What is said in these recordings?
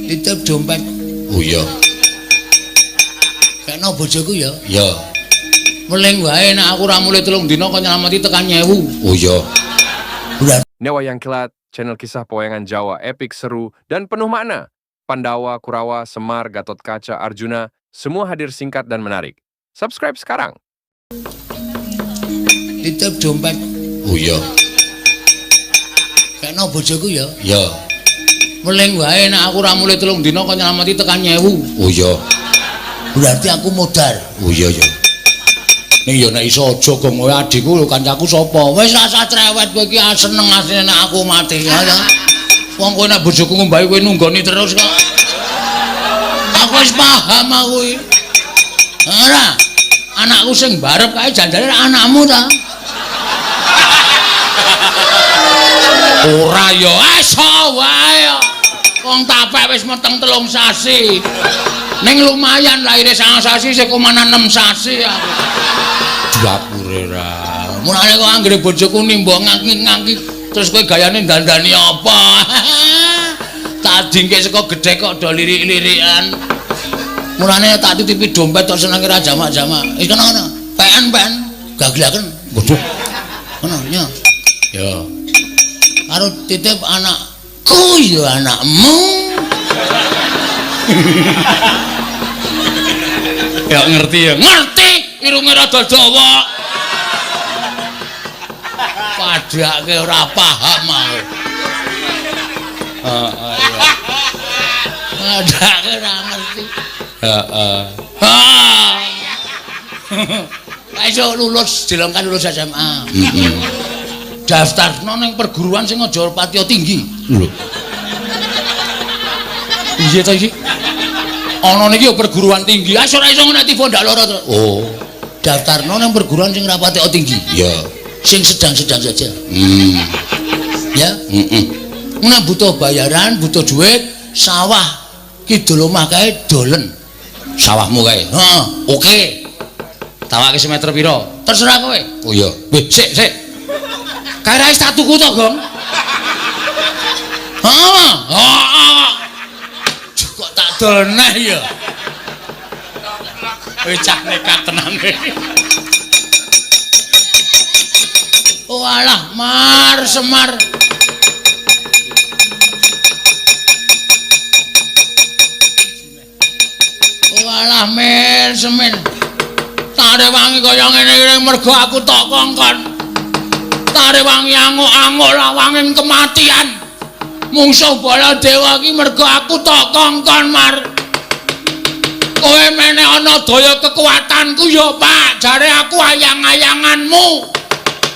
Titip dompet. Oh iya. Kena bojoku ya? Iya. Meling wae nek aku ora mulih 3 dina kok nyelameti tekan 1000. Oh iya. Wayang Kilat, channel kisah pewayangan Jawa epik, seru, dan penuh makna. Pandawa, Kurawa, Semar, Gatotkaca, Arjuna, semua hadir singkat dan menarik. Subscribe sekarang. Titip dompet. Oh iya. Kena bojoku ya? Iya. Meling wae nek aku ora mulih 3 dina kok nyelameti tekan 1000. Oh iya. Berarti aku modar. Oh iya ya. Ning ya nek iso aja gong kowe adikku lho kancaku sapa? Wis rasa cerewet kowe iki seneng asline nek aku mati. Ya ta. Wong kowe nek bojoku ngombahi kowe nunggoni terus kok. Aku wis paham aku iki. Ora. Anakku sing barep kae janjane anakmu ta. Ora ya, iso wae. Wong tapek wis meteng 3 sasi. Ning lumayan lahire 9 sasi sik komanan 6 sasi aku. Dapure ra. Mulane kok anggere bojoku nimba ngangki-ngangki terus kowe gayane dandani apa? Tak dingke saka gedhe kok do lirik-lirikan. Mulane tak titipi dompet tok senenge ra jamak-jamak. Wis kono-kono. PN-PN gaglaken. Waduh. Kono nya. Ya. Karo titip anakku ya anakmu. Ya ngerti ya. Ngerti, irunge rada dawa. Padake ora paham aku. Heeh iya. Padake ora ngerti. Heeh. Ha. Iso lulus, dilongkan lulus SMA. Heeh. Daftarno ning perguruan sing aja patiya tinggi. Lho. Iya ta iki? Ana niki ya perguruan tinggi. Ah ora iso nek tiba ndak lara to. Oh. Daftarno ning perguruan sing ora patiya tinggi. Iya. Sing sedang-sedang saja. Ya, heeh. Nek butuh bayaran, butuh duit, sawah kidul omah kae dolen. Sawahmu kae. Heeh. Oke. Tawake semeter pira? Terserah kowe. Oh iya. Weh, sik, sik. Kae ra wis tak tuku to, Gong? Heeh. Heeh. Kok tak dol neh ya. Wis cah nekat tenan. Oh alah, Mar Semar. Oh alah, Mir Semin. Tak rewangi kaya ngene iki mergo aku tok kongkon. Tak rewangi anguk-anguk lawanging kematian. Mungsuh Baladewa iki mergo aku tok kongkon, Mar. Kowe meneh ana daya kekuatanku ya, Pak. Jare aku ayang-ayanganmu.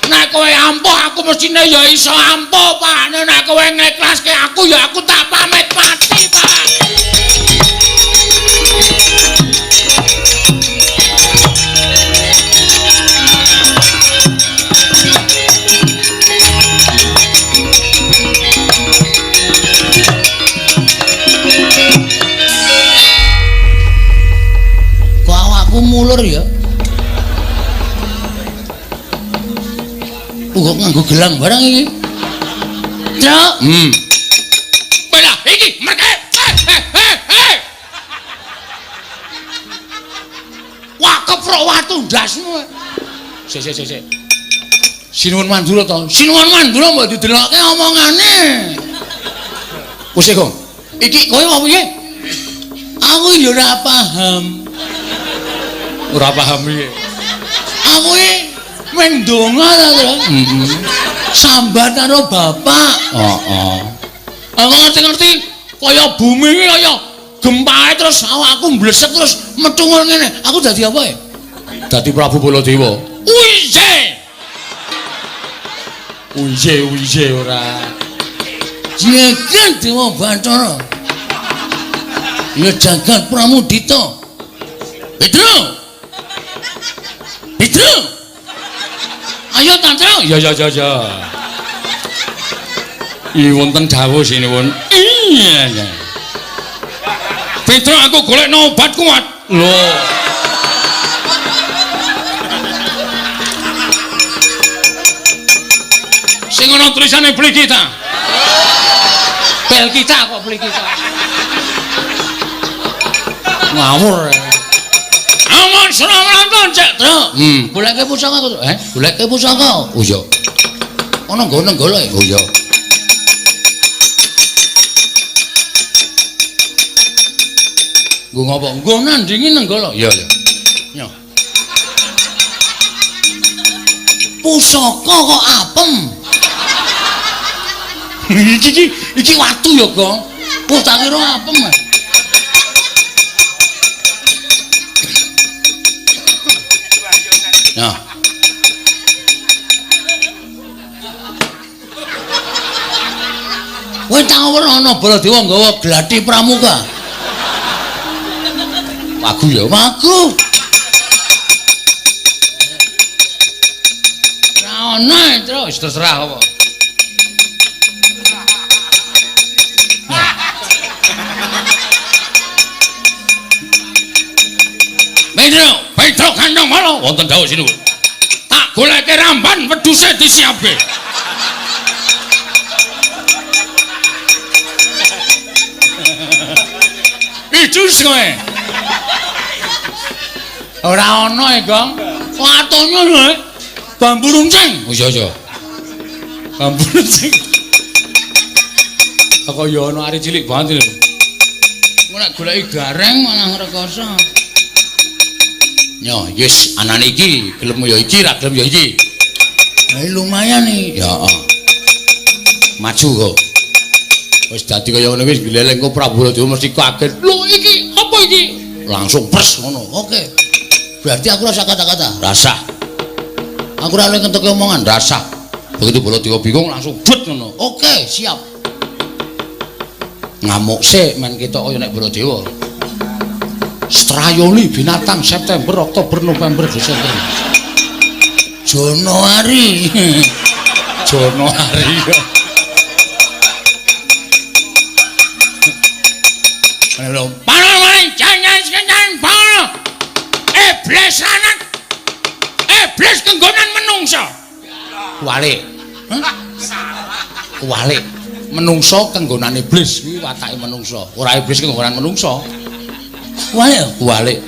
Nek kowe ampuh aku mestine ya iso ampuh, Pak. Nek kowe ngekhlaske aku ya aku tak pamit mati, Pak. Kok awakku mulur ya? Kok nganggo gelang barang iki? Truk. Belah iki merke. Hei. Wah, keprok watu ndasmu. Sik sik sik. Sinuwun Mandura to. Sinuwun Mandura mbok didelokke omongane. Wis Gong. Iki kowe mau piye? Aku ya ora paham. Ora paham piye? Aku iki mendonga ta, Tru? Heeh. Sambat karo bapak. Heeh. Aku ngerti-ngerti kaya bumi iki kaya gempae terus awakku mblesek terus methungul ngene. Aku dadi apa ya? Dadi Prabu Baladewa. Wije. Wije wije ora. Jagat Dewa Bathara. Ya jagat Pramudita. Petro. Petro. Ayo Tantro. Ya ya ya ya. Iki wonten dawuh sinuwun. Iya. Petro aku golekno obat kuat. Lho. Sing ana tulisane beli kita. Tel kita kok beli kita. Ngawur. Aman Suramrata cek, Truk. Goleke pusaka kok. Goleke pusaka. Oh iya. Ana nggon Nenggala. Oh iya. Nggo ngopo? Nggo nandingi Nenggala. Iya, iya. Nyo. Pusaka kok apem. Iki watu ya, Gong. Wah, tak kira apem. Nah. Kowe tau ora ana Baladewa nggawa glati pramuka? Wagu ya, wagu. Ora ana, terus terserah apa. Petro, Petro kandang malah wonten dawuh sinuwun. Tak goleke ramban wedhuse disiapke. Idus kowe. Ora ana e, Gong. Watone lho. Bambu runcing. Oh iya iya. Bambu runcing. Kok ya ana ari cilik banget lho. Engko nek goleki gareng malah ngrekoso. Yo, yes, anane iki gelem ya iki, ra gelem ya iki. Lah lumayan iki. Ya, heeh. Maju kok. Wis dadi kaya ngono wis gleleng kok Prabu Baladewa mesti kaget. Lho iki apa iki? Langsung pres ngono. Oke. Berarti aku rasa kata-kata. Rasa. Aku ora oleh ngentokke omongan, rasa. Begitu Baladewa bingung langsung but ngono. Oke, siap. Ngamuk sik men ketok kaya nek Baladewa. Strayoli binatang September, Oktober, November, Desember. Januari. Januari. Panon jangan sekencan panon. Iblis anak. Iblis kenggonan menungso. Kuwalik. Hah? Kuwalik. Menungso kenggonan iblis kuwi watake menungso. Ora iblis kenggonan menungso. Kuwalik, kuwalik.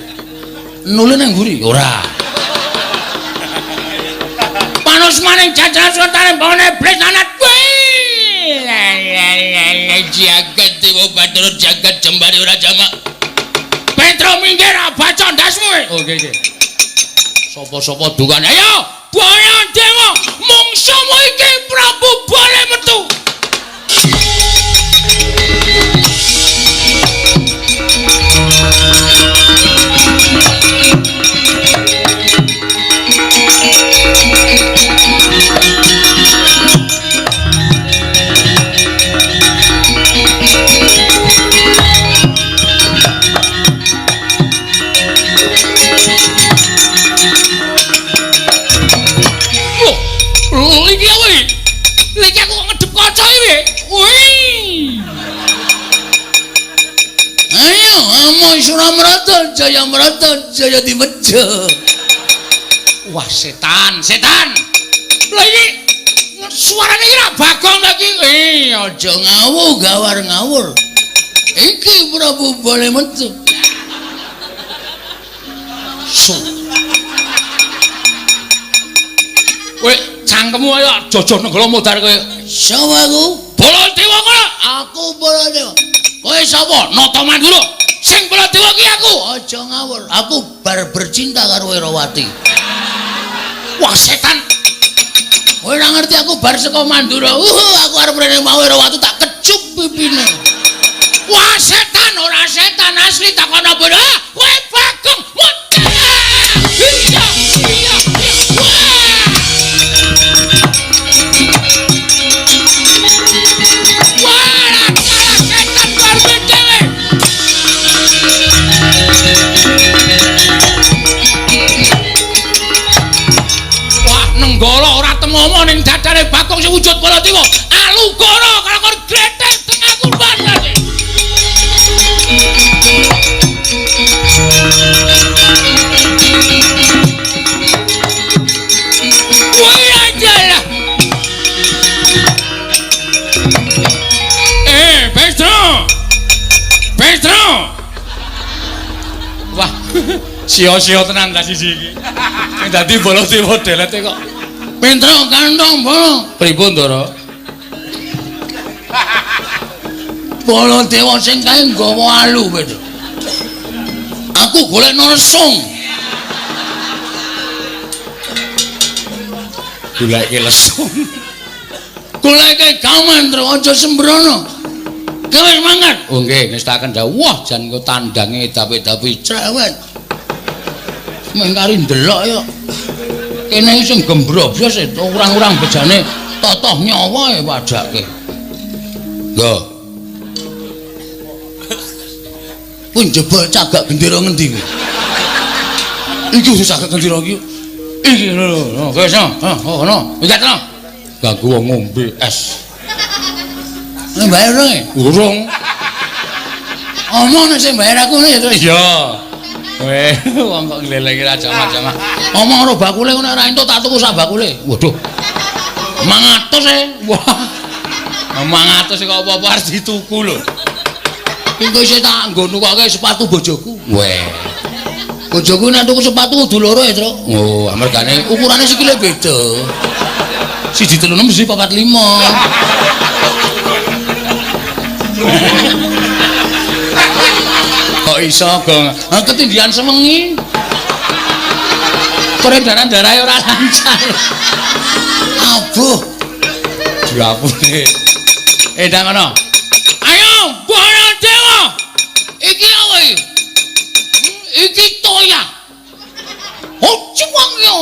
Nule nang mburi? Ora. Panus maning jajaran sultane bone iblis anak kuwi. Jagat dewa Bathara jagat jembare ora jamak. Petro minggir baca ndasmu. Oke oke. Sapa-sapa dukane. Ayo, Baladewa, mungsuhmu iki Prabu Bale metu. Iki apa iki? Iki aku kok ngedep kaca iki. Wih. Ayo, Amo Suramrata, Jayamrata, Jaya Dimeja. Wah, setan, setan. Lah iki suarane iki ra Bagong ta iki. Aja ngawur, gawar ngawur. Iki Prabu Bale metu. Su. Kowe cangkemmu ayo jojoh Nenggala modar kowe. Sapa aku? Baladewa kono. Aku Baladewa. Kowe sapa? Nata Mandura. Sing Baladewa ki aku. Aja ngawur. Aku bar bercinta karo Wirawati. Wah, setan. Kowe ora ngerti aku bar saka Mandura. Aku arep rene mau Wirawati tak kecup pipine. Wah, setan ora setan asli takono bodoh. Kowe Bagong. Iya, iya, iya. Wah, kalah setan karepe dhewe. Wah, Nenggala ora temomo ning dadane Bagong sing wujud Baladewa. Alugoro kalakon gletek tengah kurban. Sia-sia tenan ta siji iki. Sing dadi Baladewa delete kok. Pinter kantong bala. Pripun, Ndara? Baladewa sing kae nggawa alu, Petro. Aku golekno lesung. Goleke lesung. Goleke gaman, Tru, aja sembrono. Kowe mangkat. Oh nggih, ngestaken dawuh. Wah, jan engko tandange dapi-dapi cerewet. Mung kari ndelok ya. Kene iki sing gembrobyos urang-urang bejane totoh nyawa e padake. Nggo. Pun jebol cagak gendera ngendi kuwi? Iki wis cagak gendera iki. Iki lho, lho, wis ha, ngono. Minggat to. Ganggu wong ngombe es. Nek bayar urung? Urung. Omong nek sing bayar aku ngene to. Iya. Weh, wong kok nglelengi ra jamak-jamak. Omong karo bakule ngono ora entuk tak tuku sak bakule. Waduh. 500 e. Wah. 500 kok apa-apa arep dituku lho. Engko isih tak nggo nukoke sepatu bojoku. Weh. Bojoku nek tuku sepatu kudu loro ya, Truk. Oh, amergane ukurane sikile beda. 1 3 6 1 4 5. Kok iso, Gong? Ha ketindihan sewengi. Peredaran darahe ora lancar. Abuh. Diapune. Ndang ngono. Ayo, Baladewa. Iki apa iki? Iki toya. Oh, cuwang ya.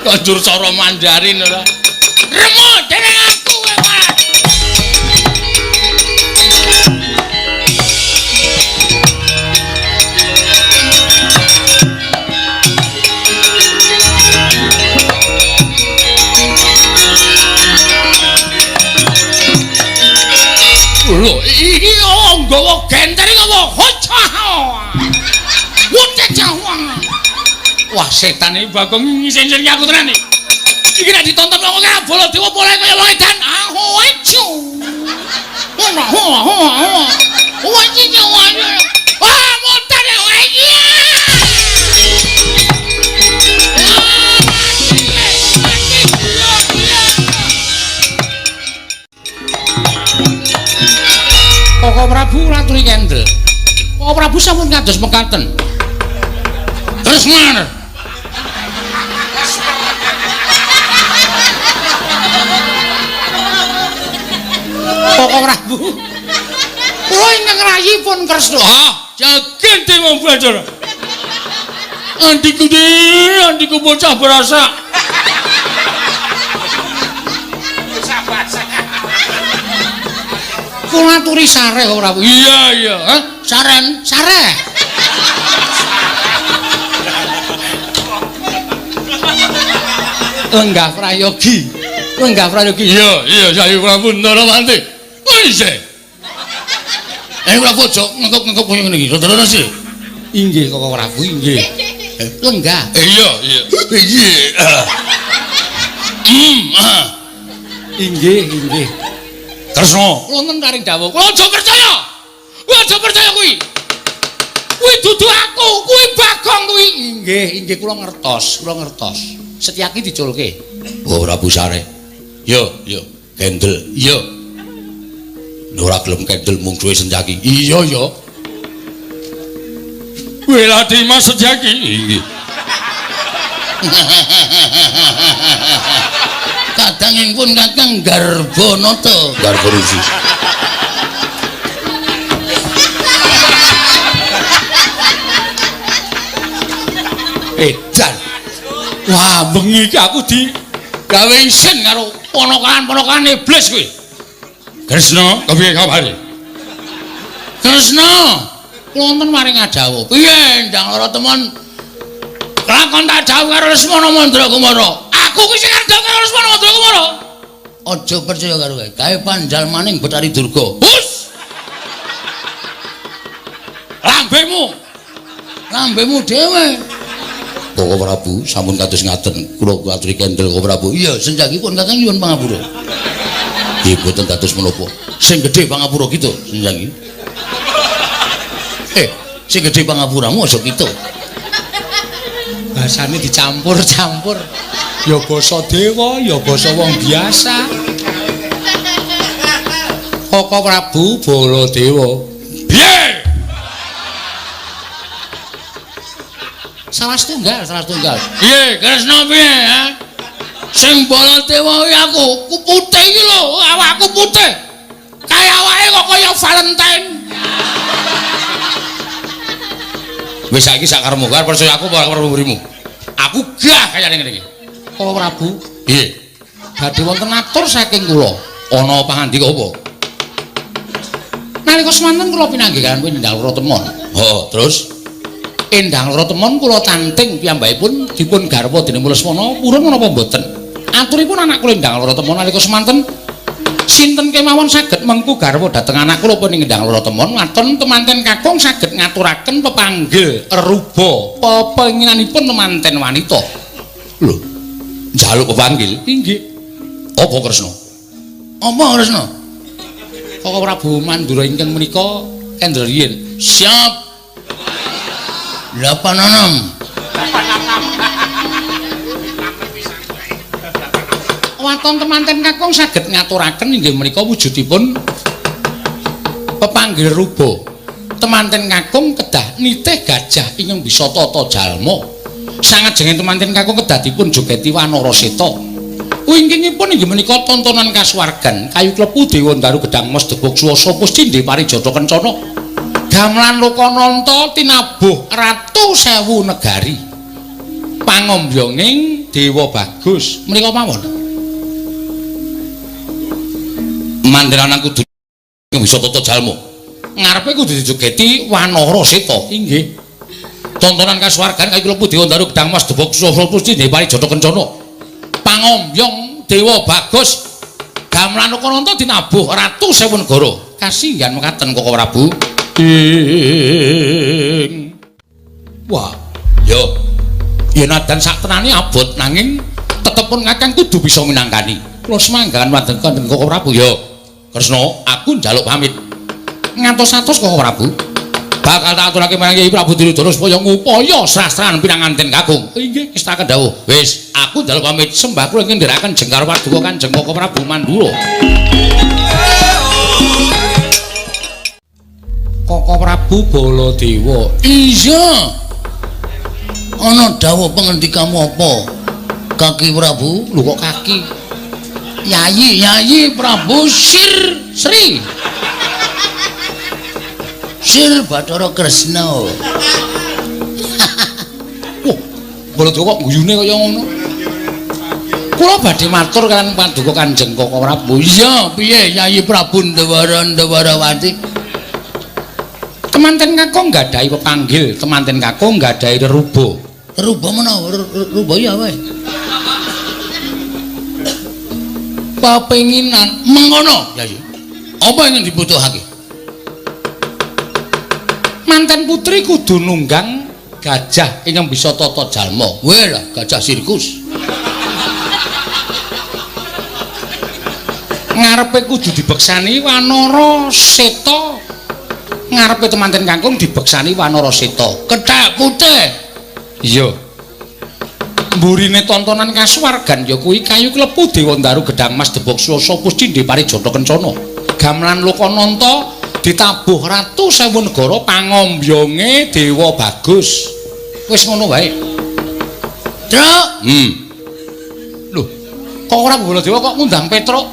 Kok jur cara Mandarin ora? Remo dening aku kowe, Pak. Lho, iki nggawa genter iki apa? Hocah. Wah, setan iki Bagong ngisin-isin aku tenan iki. Iki nek ditonton wong akeh Baladewa polahe kaya wong edan. Aho ecu. Wah, wah, wah. Wah, iki wah. Wah, montar ya wah iki. Koko Prabu raturi kendel. Koko Prabu sampun kados mekaten. Kresna. Koko Prabu. Kula ingkang rayi pun Kresna. Ah, jagen dewa Bathara. Andiku andiku bocah berasa. Kula aturi sareh Koko Prabu. Iya, iya. Hah? Saren, sareh. Lenggah prayogi. Lenggah prayogi. Iya, iya, saya Prabu Ndarawanti. Wis. Prabu aja ngengkep-ngengkep kaya ngene iki. Saudara sih. Inggih Koko Prabu, inggih. Lenggah. Iya, iya. Iya. Inggih, inggih. Kresna, wonten karing dawuh. Kula aja percaya. Kula aja percaya kuwi. Kuwi dudu aku, kuwi Bagong kuwi. Inggih, inggih kula ngertos, kula ngertos. Setyaki diculke. Oh, Prabu Sare. Yo, yo, kendel. Iya. Ora gelem kendel mung duwe Setyaki. Iya, ya. Weladi Mas Setyaki. Inggih. Kadangipun Kakang Garbanata. Garba Resi. Edan. Wah, bengi iki aku di gawe isin karo ponokan-ponokan iblis kuwi. Kresna, kepiye kabare? Kresna, wonten maring adawuh. Piye ndang lara temen? Lakon tak dawuh karo Lesmana Mandrakumara. Aku ki sing arep karo Lesmana Mandrakumara. Aja percaya karo kowe. Gawe panjalmaning Bathari Durga. Hus. Lambemu. Lambemu dhewe. Koko Prabu sampun kados ngaten. Kula aturi kendel Koko Prabu. Iya, senjakipun Kakang nyuwun pangapura. Nggih, boten dados menapa. Sing gedhe pangapura kita senjaki. Sing gedhe pangapuramu aja kita. Bahasane dicampur-campur. Ya basa dewa, ya basa wong biasa. Koko Prabu Baladewa. Piye? Salah setunggal, salah setunggal. Piye, Kresna piye, ha? Sing Baladewa kuwi aku, ku putih iki lho, awakku putih. Kaya awake kok kaya Valentine. Wis saiki sak karepmu, arep percaya aku apa ora mburimu. Aku gah kaya ngene iki. Koko Prabu, piye? Badhe wonten atur saking kula. Ana pangandika apa? Nalika semanten kula pinanggih kaliyan Endang Loro Temon. Heeh, terus Endang Loro Temon kula tanting piyambakipun dipun garwa dening Lesmana purun menapa mboten? Aturipun anak kula Endang Loro Temon nalika semanten sinten kemawon saged mengku garwa dhateng anak kula punika Endang Loro Temon waton temanten kakung saged ngaturaken pepanggil reruba pepenginanipun temanten wanita. Lho, njaluk pepanggil? Inggih. Apa Kresna? Apa Kresna? Koko Prabu Mandura ingkang menika kendra riyin. Siap. 86. Waton temanten kakung saged ngaturaken inggih menika wujudipun pepanggil ruba. Temanten kakung kedah nitih gajah ingkang bisa tata jalma. Sangajenge temanten kakung kedah dipun jogeti wanara seta. Wingkingipun inggih menika tontonan kasuwargan kayu klepu dewa ndaru gedang mas debog swasa puscindhe parijata kencana gamelan lokananta tinabuh ratu sewu negari pangombyonging dewa bagus menika mawon. Mandiranan kudu bisa tata jalma ngarepe kudu dijogeti wanara seta. Inggih. Tontonan kasuwargan kayu klepu dewa ndaru gedang mas debog swasa puscindhe parijata kencana pangombyong dewa bagus gamelan lokananta dinabuh ratu sewu negara. Kasinggihan mekaten Koko Prabu. Ing. Wah, yo. Yen adan sak tenane abot nanging tetepun kakang kudu bisa minangkani. Kula semanggahan wonten Koko Prabu yo. Kresna, aku njaluk pamit. Ngantos-atos Koko Prabu. Bakal tak aturake marang Kyai Prabu Duryudana supaya ngupaya srastran pinanganten kakung. Inggih, kestaken dawuh. Wis, aku njaluk pamit sembah kula ingkang ndherekaken jengkar paduka Kanjeng Koko Prabu Mandura. Koko Prabu Baladewa. Iya. Ana dawuh pengendikamu apa? Kaki Prabu? Lho kok kaki? Yayi, Yayi Prabu Sir Sri. Sir Bathara Kresna. Wah, Baladewa kok guyune kaya ngono. Kula badhe matur kaliyan paduka Kanjeng Koko Prabu. Iya, piye Yayi Prabu Ndawara Ndawarawati? Temanten kakung nggadahi pepanggil, temanten kakung nggadahi reruba. Reruba menawa reruba ya wae. Pepenginan mengono, Yayi. Apa ingin dibutuhake? Manten putri kudu nunggang gajah ingkang bisa tata jalma. Weh lah, gajah sirkus. Ngarepe kudu dibeksani wanara seta. Ngarepe temanten kakung dibeksani wanara seta. Kethek putih. Iya. Mburine tontonan kasuwargan ya kuwi kayu klepu dewa ndaru gedang mas debog swasa puscindhe parijata kencana. Gamelan lokananta ditabuh ratu sewu negara pangombyonge dewa bagus. Wis ngono wae. Truk. Lho, kok ora Baladewa kok ngundang Petruk?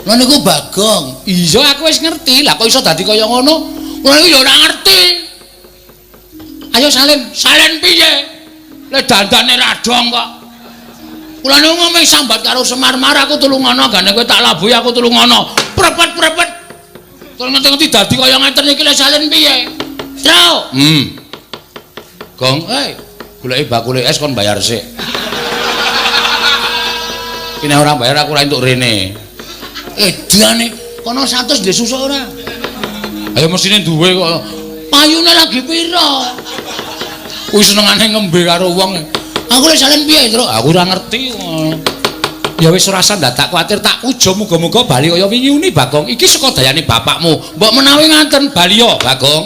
Lha niku Bagong. Iya, aku wis ngerti. Lah kok iso dadi kaya ngono? Kula niku ya ora ngerti. Ayo salin, salin piye? Le dandane ra dong kok. Kula niku ngomong sambat karo Semar-mar aku tulungono, gane kowe tak labuhi aku tulungono. Prepet-prepet. Terus ngerti-ngerti dadi kaya ngeten iki le salin piye? Truk. Gong, goleki bakule es kon bayar sik. Iki nek ora bayar aku ora entuk rene. Edane kono 100 ndek susuk ora? Ayo mesine duwe kok. Payune lagi pira? Kuwi senengane ngembe karo wong. Aku le salin piye, Truk? Aku ora ngerti. Ya wis ora usah ndadak kuwatir tak puja muga-muga bali kaya wingi uni Bagong. Iki saka dayane bapakmu. Mbok menawi ngaten bali ya, Bagong.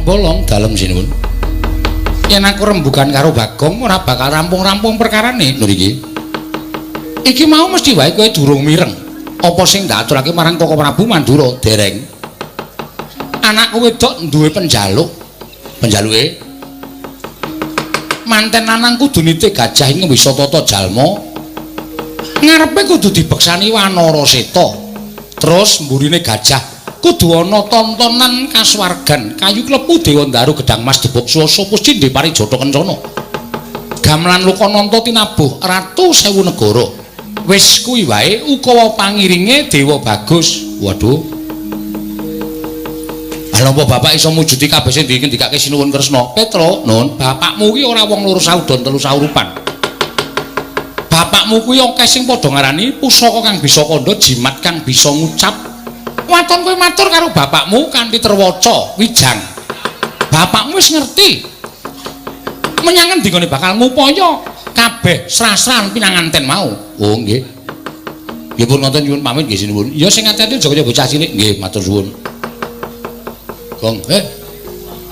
Bolong-bolong dalem sinuwun. Yen aku rembugan karo Bagong ora bakal rampung-rampung perkarane lho iki. Iki mau mesti wae kowe durung mireng. Apa sing tak aturake marang Koko Prabu Mandura dereng. Anakku wedok duwe penjaluk. Penjaluke manten lanang kudu nite gajah ing wisa tata jalma. Ngarepe kudu dibeksani Wanara Seta. Terus mburine gajah kudu ana tontonan kasuwargan kayu klepu dewa ndaru gedang mas debok swasa puscindhe parijata kencana gamelan Lokananta tinabuh ratu sewu negara. Wis kuwi wae ukawa pangiringe Dewa Bagus. Waduh, alapa bapak iso mujudi kabeh sing dingendikake Sinuwun Kresna? Petro, nun, bapakmu kuwi ora wong loro saudon telu saurupan. Bapakmu kuwi akeh sing padha ngarani pusaka kang bisa kandha, jimat kang bisa ngucap. Waton kowe matur karo bapakmu kanthi terwaca wijang. Bapakmu wis ngerti. Menyang endi nggone bakal ngupaya kabeh srasran pinanganten mau. Oh nggih. Nggih pun ngoten nyuwun pamit nggih sinuwun. Ya sing ati-ati aja kaya bocah cilik. Nggih matur suwun. Gong,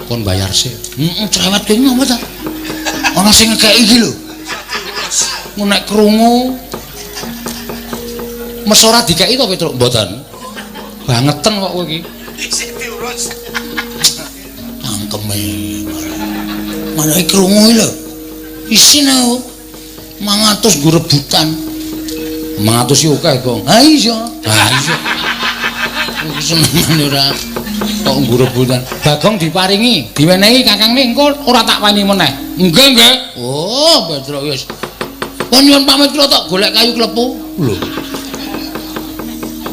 kon bayar sik. Heeh, cerewet ki ngopo ta? Ana sing ngekeki iki lho. Nek krungu mesora dikeki to Petruk? Mboten. Bangeten kok kowe iki. Isih diurus. Cangkeme. Manahe krungu iki lho. Isine 500 nggo rebutan. 500 iki akeh, Gong. Ha iya. Ha iya. Kuwi senengane ora kok nggo rebutan. Bagong diparingi, diwenehi kakangne engko ora tak weni meneh. Nggih, nggih. Oh, Petruk wis. Pun nyuwun pamit kula tok golek kayu klepu. Lho.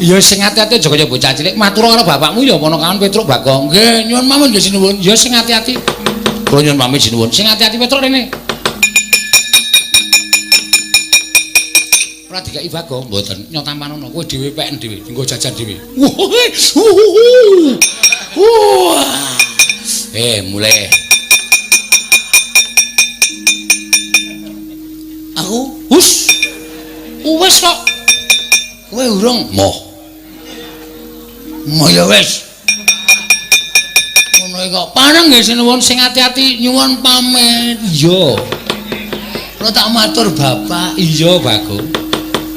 Ya sing ati-ati aja kaya bocah cilik matur karo bapakmu ya ponakan Petruk Bagong. Nggih, nyuwun pamit nggih sinuwun. Ya sing ati-ati. Kula nyuwun pamit sinuwun. Sing ati-ati Petruk rene. Ora dikeki Bagong, mboten. Nyotamanono kowe dhewe peken dhewe, nggo jajan dhewe. Wah. Mulai. Aku hus. Wis kok. Kowe urung moh. Moh ya wis. Ngono kok. Pareng nggih sinuwun sing ati-ati nyuwun pamit. Iya. Kula tak matur bapak. Iya, Bagong.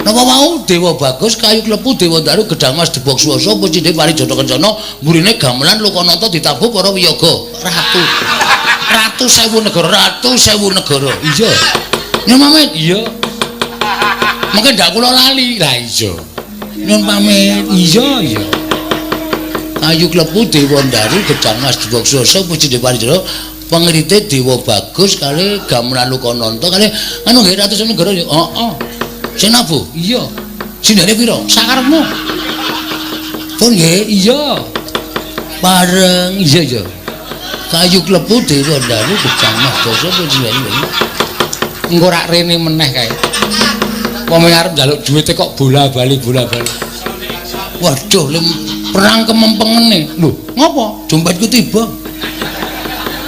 Napa mau Dewa Bagus kayu klepu Dewa Daru gedang mas debok swasa pucinde parijata kencana mburine gamelan Lokananta ditabuh para wiyaga. Ratu. Ratu sewu negara, ratu sewu negara. Iya. Nyuwun pamit. Iya. Mungkin ndak kula lali. Lah iya. Nyuwun pamit. Iya, iya. Kayu klepu Dewa Ndaru gedang mas debok swasa pucinde parijata pengrite Dewa Bagus kali gamelan Lokananta kali anu nggih ratu sewu negara. Heeh. Sing nabuh? Iya. Sindene pira? Sakarepmu. Pun nggih? Iya. Pareng. Iya, iya. Kayu klepu Dewa Ndaru gedang mas dasa pucinde. Engko rak rene meneh kae. Wong arep njaluk duwite kok bola-bali bola-bali. Waduh, perang kemempengene. Lho, ngopo? Dompetku tiba.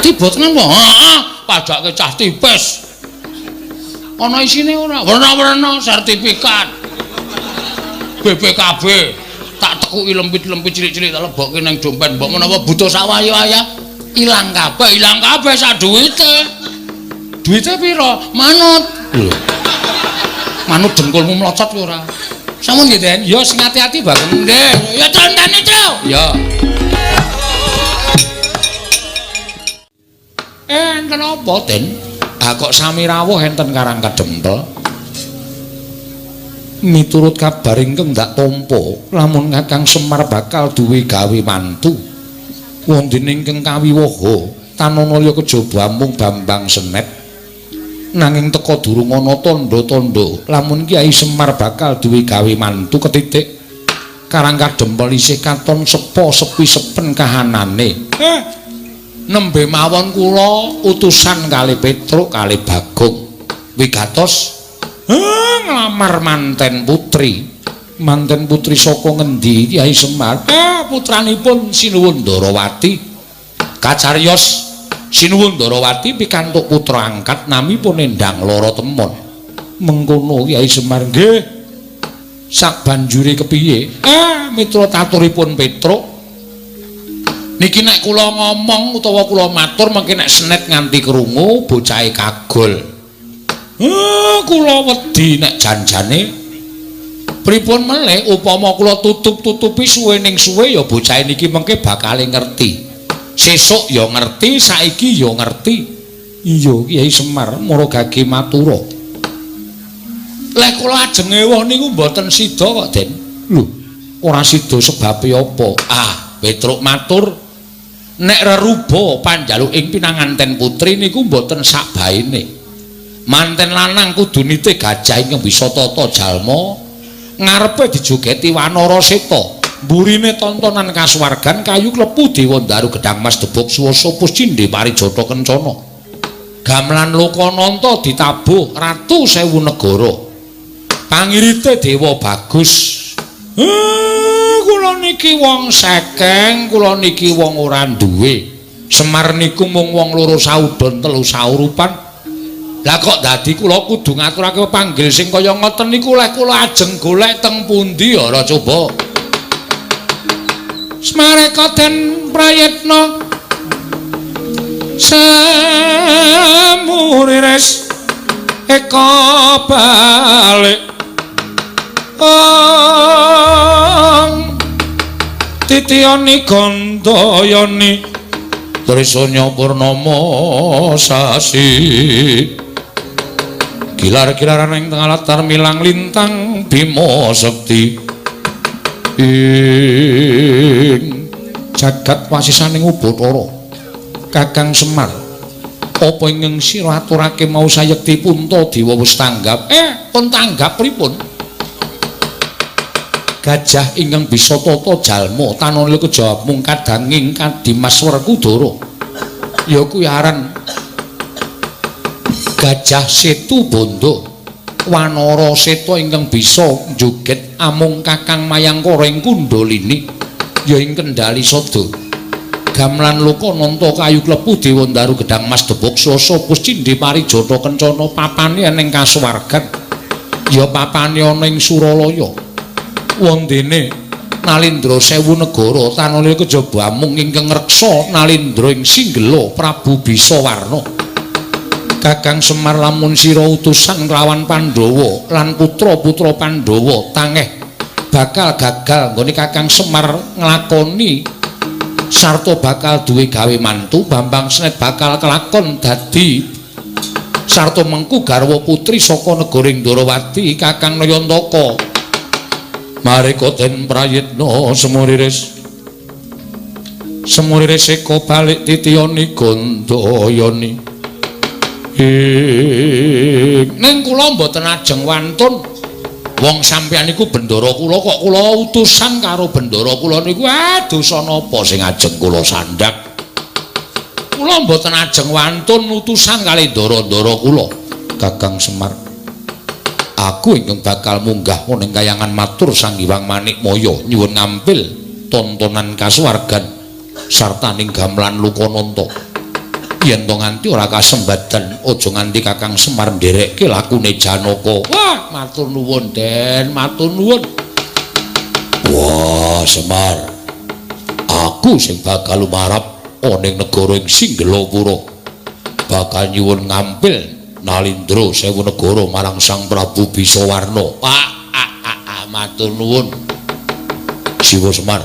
Tiba tenan apa? Heeh, padake cah tipis. Ana isine ora? Werna-werna sertifikat. BPKB tak tekuki lempit-lempit cilik-cilik tak lebokke nang dompet. Mbok menawa butuh sawaya-waya ilang kabeh sak duwite. Duwite pira? Manut. Lho. Manut dengkulmu mlocot kowe ora? Sampun nggih, Den. Ya sing ati-ati Bagong. Nggih. Ya contene, Tru. Ya. Enten apa, Den? Ah kok sami rawuh enten Karang Kadempel. Miturut kabar ingkang ndak tampa, lamun Kakang Semar bakal duwe gawe mantu. Wonten ingkang kawiwaha tanana liya kejaba amung Bambang Senet. Nanging teka durung ana tandha-tandha lamun Kyai Semar bakal duwe gawe mantu ketitik. Karang Kadempel isih katon sepo sepi sepen kahanane. Nembe mawon kula utusan kali Petruk kali Bagong wigatos nglamar manten putri. Manten putri saka ngendi Kyai Semar? Putranipun Sinuwun Ndarawati. Kacariyos Sinuwun Ndarawati pikantuk putra angkat namipun Endang Lara Temon. Mengkono Kyai Semar? Nggih. Sak banjure kepiye? Mitra taturipun Petruk Niki nek kula ngomong utawa kula matur mengki nek senet nganti krungu bocahe kagol. Kula wedi nek janjane pripun melih upama kula tutup-tutupi suwe ning suwe ya bocahe niki mengke bakale ngerti. Sesuk ya ngerti, saiki ya ngerti. Iya Kyai Semar mara gage matura. Lek kula ajeng ewuh niku mboten sida kok, Den. Lho, ora sida sebabe apa? Ah, Petruk matur nek reruba panjaluk ing pinanganten putri niku mboten sakbaene. Manten lanang kudu nitih gajah ingkang bisa tata jalma, ngarepe dijogeti wanara seta. Mburine tontonan kasuwargan kayu klepu dewa ndaru gedang mas debok suwasa puscindhe parijata kencana. Gamelan Lokananta ditabuh ratu sewu negara. Pangirite dewa bagus. Kula niki wong sekeng, kula niki wong ora duwe. Semar niku mung wong loro saudon telu saurupan. Lah kok dadi kula kudu ngaturake panggil sing kaya ngoten niku leh kula ajeng golek teng pundi ora coba. Smareka den prayitna samuriris eka balik ong titiyani gandayani trisanya purnama sasi gilar-gilaran ing tengah latar milang lintang bima sekti ing jagat wasisaning Ubathara. Kakang Semar, apa ingkang sira aturake mau sayekti Puntadewa wis tanggap? Pun tanggap pripun? Gajah ingkang bisa tata jalma tanana kejawab mung kadanging Kadimas Werkudara. Ya kuwi aran Gajah Setu Bandha. Wanara seta ingkang bisa njoget amung Kakang Mayangkara ing Kundalini ya ing Kendali Sada. Gamelan Lokananta kayu klepu dewa ndaru gedang mas debok swasa puscindhe parijata kencana papane ning kasuwargan ya papane ana ing Suralaya. Wondene Nalindra sewu negara tanana kejaba amung ingkang ngreksa Nalindra ing Singgela Prabu Bisawarna. Kakang Semar lamun sira utusan nglawan Pandhawa lan putra-putra Pandhawa tangeh bakal gagal nggone Kakang Semar nglakoni sarta bakal duwe gawe mantu Bambang Senet bakal kelakon dadi sarta mengku garwa putri saka negara Ndrawati Kakang Nayantaka. Mareka den prayitna semuriris semuriris eka balik titiyani gandayani. Ning kula mboten ajeng wantun. Wong sampeyan niku bendara kula kok kula utusan karo bendara kula niku dosa napa sing ajeng kula sandhak. Kula mboten ajeng wantun utusan kali ndara-ndara kula. Kakang Semar, aku ingkang bakal munggah ning kayangan matur Sang Hyang Manikmaya nyuwun ngampil tontonan kasuwargan sarta ning gamelan Lokananta. Yen to nganti ora kasembadan aja nganti Kakang Semar nderekke lakune Janaka. Wah, matur nuwun Den, matur nuwun. Wah, Semar, aku sing bakal lumarap ana ing negara ing Singgelapura. Bakal nyuwun ngampil Nalindra sewu negara marang Sang Prabu Bisawarna. Matur nuwun. Siwa Semar,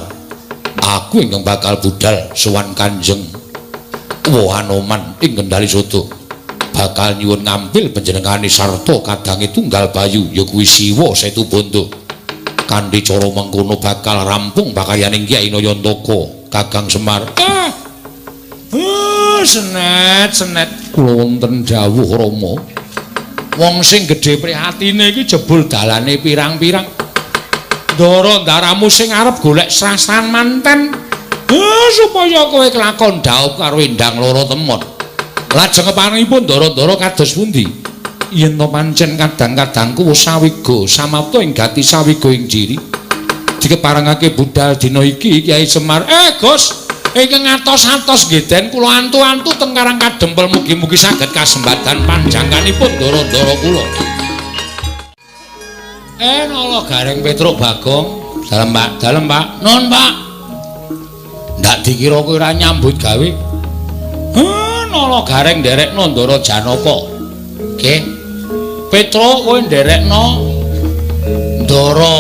aku ingkang bakal budal sowan Kanjeng Hanoman ing Kendali Sada. Bakal nyuwun ngampil panjenengane sarta kadange tunggal bayu ya kuwi Siwa Setubandha. Kanthi cara mengkono bakal rampung pakayaning Kyai Nayantaka. Kakang Semar, senet senet kula wonten dawuh Rama. Wong sing gedhe prihatine iki jebul dalane pirang-pirang. Ndara ndaramu sing arep golek srasan manten supaya kowe kelakon dhaup karo Endang Loro Temon. Lajeng keparengipun ndara-ndara kados pundi? Yen to pancen kadang-kadangku wis sawiga samapta ing gati sawiga ing jiri. Dikeparengake budal dina iki Kyai Semar. Gus, ingkang atos-atos nggih Den kula antu-antu teng Karang Kadempel mugi-mugi saged kasembadan panjangkanipun ndara-ndara kula. Nala Gareng Petruk Bagong. Dalem Pak, dalem Pak. Nun Pak. Ndak dikira kowe ora nyambut gawe. Heh, Nala Gareng nderekno Ndara Janaka. Nggih. Petruk kowe nderekno Ndara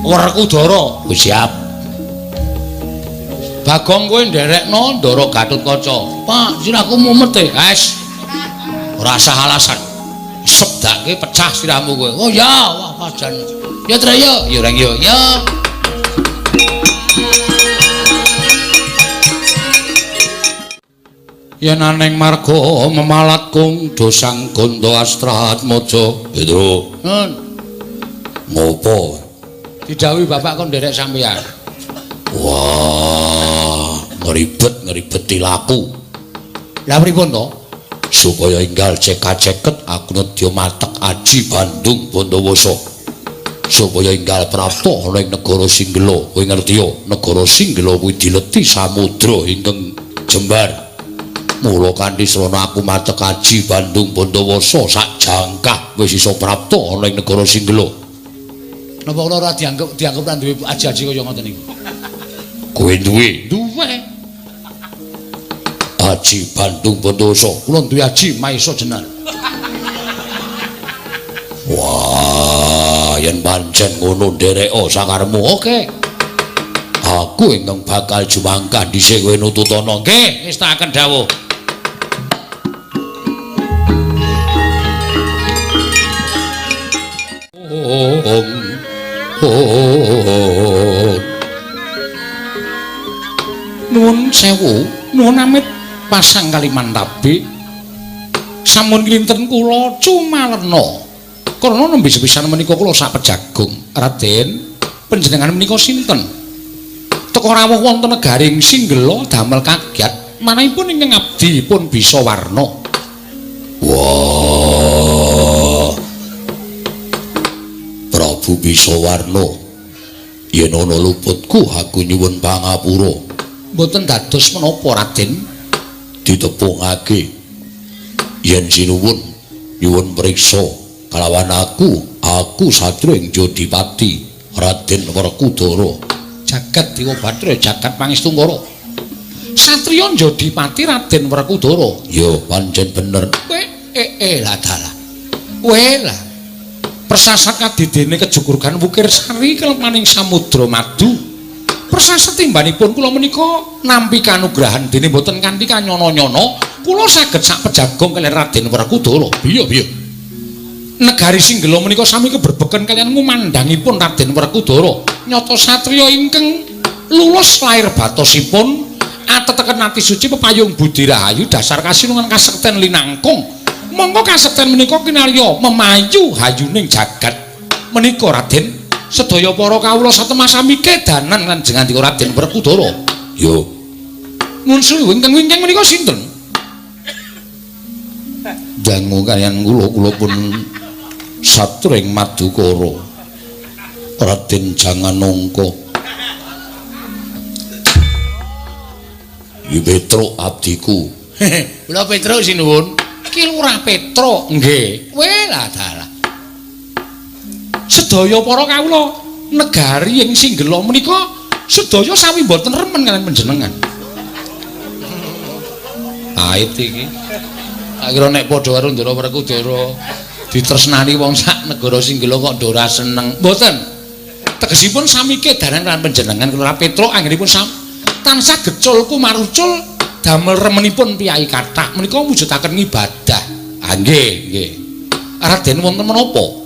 Werkudara. Wis siap. Bagong kowe nderekno Ndara Gatotkaca. Pak, sirahku mumet e. Wes. Ora usah alasan. Sebdake pecah sirahmu kowe. Oh ya, wah jan. Ya Tre yo, ya Reng yo. Ya. Yen aneng marga memalat kung dosang gondo astratmaja. Petro. Nun. Ngopo? Didhawuhi bapak kon nderek sampeyan. Wah, ngribet-ngribet tilaku. Lah pripun to? Supaya enggal cekak-ceket aku nedya matek aji Bandung Bondowoso. Supaya enggal prapta ana ing negara Singgela. Kowe ngerti ya, negara Singgela kuwi dileti samudra ingkang jembar. Mula kanthi srana aku matek aji Bandung Bondowoso sak jangkah wis iso prapta ana ing negara Singgela. Napa kula ora dianggep ra duwe aji-aji kaya ngoten niku? Kowe duwe? Duwe. Aji Bandung Bondowoso. Kula duwe aji Maesa Jenar. Wah, yen pancen ngono ndereka sakarepmu. Oke. Aku ingkang bakal jumangkah dhisik kowe nututana. Nggih, wis tak akan dawuh. Nuwun sewu, nuwun amit pasang Kalimantabe. Sampun kinten kula cumalerna. Karena nembe sepisan menika kula sak pejagung. Raden, panjenengan menika sinten? Teka rawuh wonten negaring Singgela damel kagiat manahipun ingkang abdi pun bisa warna. Wah. Prabu Bisawarna, yen ana luputku aku nyuwun pangapura. Mboten dados menapa Raden? Ditepungake. Yen sinuwun nyuwun priksa kalawan aku satriya ing Jodipati Raden Werkudara. Jagat Dewa Bathara jagat Pangestungkara. Satriya Jodipati Raden Werkudara. Ya pancen bener. Kowe lah dalah. Kowe lah. Persasat kadidene kejugurgan Wukir Sari kelemaning Samudra Madu. Persasat timbanipun kula menika nampi kanugrahan dene mboten kanthi kanyono-nyono, kula saged sak pejagong kaliyan Raden Werkudara. Biyo biyo. Negari Singgela menika sami keberbeken kaliyan ngumandhangipun Raden Werkudara. Nyata satriya ingkang lulus lair batosipun ateteken ati suci pepayung budi rahayu dasar kasinungan kasekten linangkung. Monggo kasekten menika kinarya memayu hayuning jagat. Menika Raden sedaya para kawula satemah sami kedanan lan jengandika Raden Werkudara. Yo. Nuwun sewu ingkang wingking menika sinten? Dangu kaliyan kula, kula pun satring Madukara. Raden Janganongka. Iki Petruk abdiku. Kula Petruk sinuwun. Ki Lurah Petruk. Nggih. Weh lah dalah. Sedaya para kawula negari ing Singgela menika sedaya sami mboten remen kaliyan panjenengan. Ait iki. Tak kira nek padha karo Ndara Werkudara ditresnani wong sak negara Singgela kok ora seneng. Mboten. Tegesipun sami kedaran lan panjenengan Lurah Petruk anggenipun tansah gecul kumarucul damel remenipun piyai kathah menika mujudaken ngibadah. Ah nggih, nggih. Raden wonten menapa?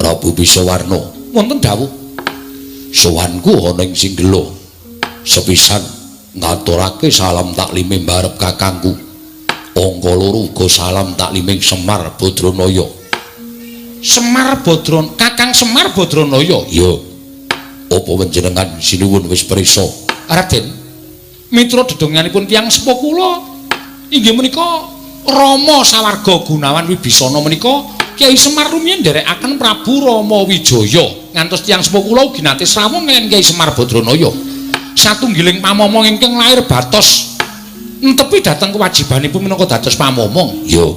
Prabu Bisawarna wonten dawuh. Sowanku ana ing Singgela. Sepisan ngaturake salam taklime mbarep kakangku. Angka loro uga salam takliming Semar Badranaya. Semar Badran, Kakang Semar Badranaya. Ya. Apa panjenengan sinuwun wis prisa? Raden, mitra dedonganipun tiyang sepuh kula inggih menika Rama Sawarga Gunawan Wibisana menika Kyai Semar rumiyin nderekaken Prabu Rama Wijaya ngantos tiyang sepuh kula ugi nate srawung kaliyan Kyai Semar Badranaya. Satunggiling pamomong ingkang lair batos entepi dhateng kewajibanipun minangka dados pamomong. Ya.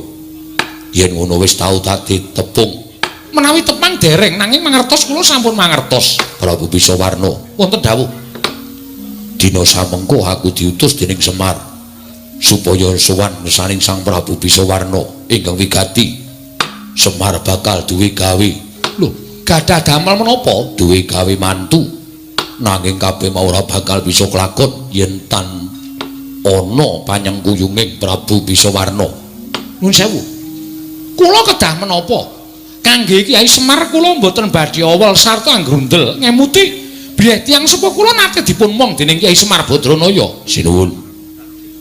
Yen ngono wis tau dadi tepung. Menawi tepang dereng nanging mangertos kula sampun mangertos. Prabu Bisawarna wonten dawuh. Dina samengko aku diutus dening Semar supaya sowan ngesaning Sang Prabu Bisawarna ingkang wigati. Semar bakal duwe gawe. Lho, gadah damel menapa? Duwe gawe mantu. Nanging kabeh mau ora bakal bisa klakon yen tan ana panyengkuyunging Prabu Bisawarna. Nuwun sewu. Kula kedah menapa? Kangge Kyai Semar kula mboten badhe awel sarta anggrundel ngemuti bilih tiyang sepuh kula nate dipun mong dening Kyai Semar Badranaya. Sinuwun.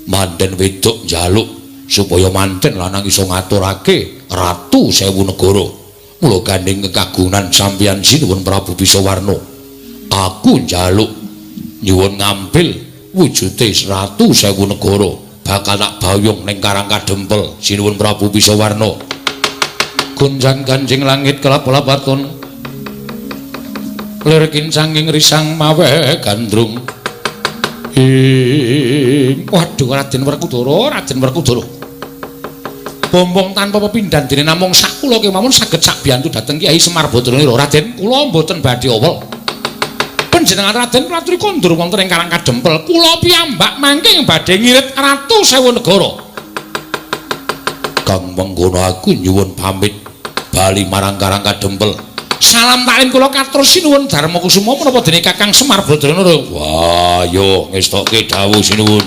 Manten wedok njaluk supaya manten lanang iso ngaturake ratu sewu negara. Mula gandeng kekagungan sampeyan sinuwun Prabu Bisawarna. Aku njaluk nyuwun ngambil wujute ratu sewu negara bakal tak bayung ning Karang Kadempel sinuwun Prabu Bisawarna. Gonjang ganjing langit kelap-lapaton lir kincanging risang mawe gandrung. Waduh, Raden Werkudara, Raden Werkudara. Bombong tanpa pepindhan dene namung sak kula kemawon saged sakbiyantu dhateng Kyai Semar Badranaya. Raden, kula mboten badhe awel. Panjenengan Raden Pratri kondur wonten ing Karang Kadempel. Kula piyambak mangke badhe ngirit ratu sewu negara. Kang mengkono aku nyuwun pamit bali marang Karang Kadempel. Salam taklim kula katur sinuwun Darma Kusuma menapa dene Kakang Semar Badranaya. Wah, yo ngestokke dawuh sinuwun.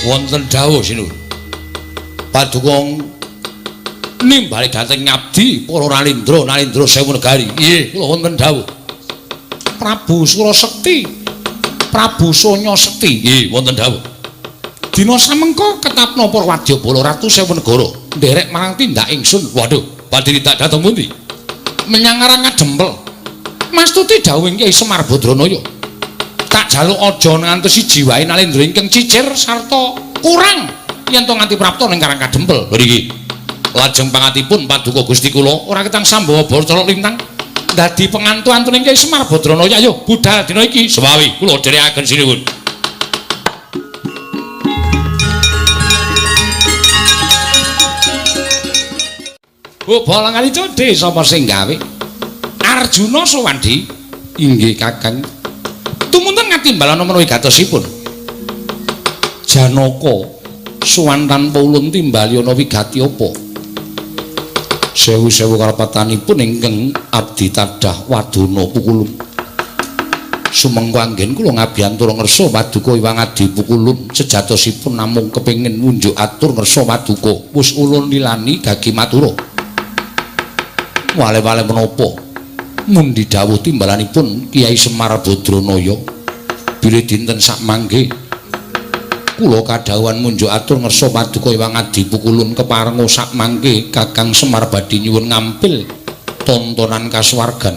Wonten dawuh sinuwun. Paduka nimbali dhateng ngabdi para Nalindra, Nalindra sewu negari. Nggih, kula wonten dawuh. Prabu Surasekti, Prabu Sonya Sekti. Nggih, wonten dawuh. Dina samengko ketapna para wadyabala ratu sewu negara nderek marang tindak ingsun. Waduh, badhe tindak dhateng pundi? Menyang Karang Kadempel. Mastuti dawuhing Kyai Semar Badranaya. Tak jaluk aja ngantos siji wae Nalindra ingkang cicir sarta kurang yen to nganti prapta ning Karang Kadempel. Lho iki. Lajeng pangatipun paduka Gusti kula ora ketang sambawa bara colok lintang dadi pengantu-antuning Kyai Semar Badranaya. Ayo budal dina iki. Sewawi kula dherekaken sinuwun. Bu bolangan itu sapa sing gawe? Arjuna Suwandi. Inggih Kakang. Tumunten ngatimbalana menawi gatosipun. Janaka sowan tanpa ulun timbali ana wigati apa? Sewu-sewu kalepatanipun ingkang abdi tadah wadana pukulun. Sumengko anggen kula ngabiyantura ngersa paduka Iwang Adi Pukulun sejatosipun namung kepengin ngunjuk atur ngersa paduka. Wis ulun lilani gagi matura. Wale-wale menapa? Mundi dawuh timbalanipun Kyai Semar Badranaya bilih dinten sakmangke kula kadhawuhan munjuk atur ngersa paduka Iwang Adi Pukulun keparenga sakmangke Kakang Semar badhe nyuwun ngampil tontonan kasuwargan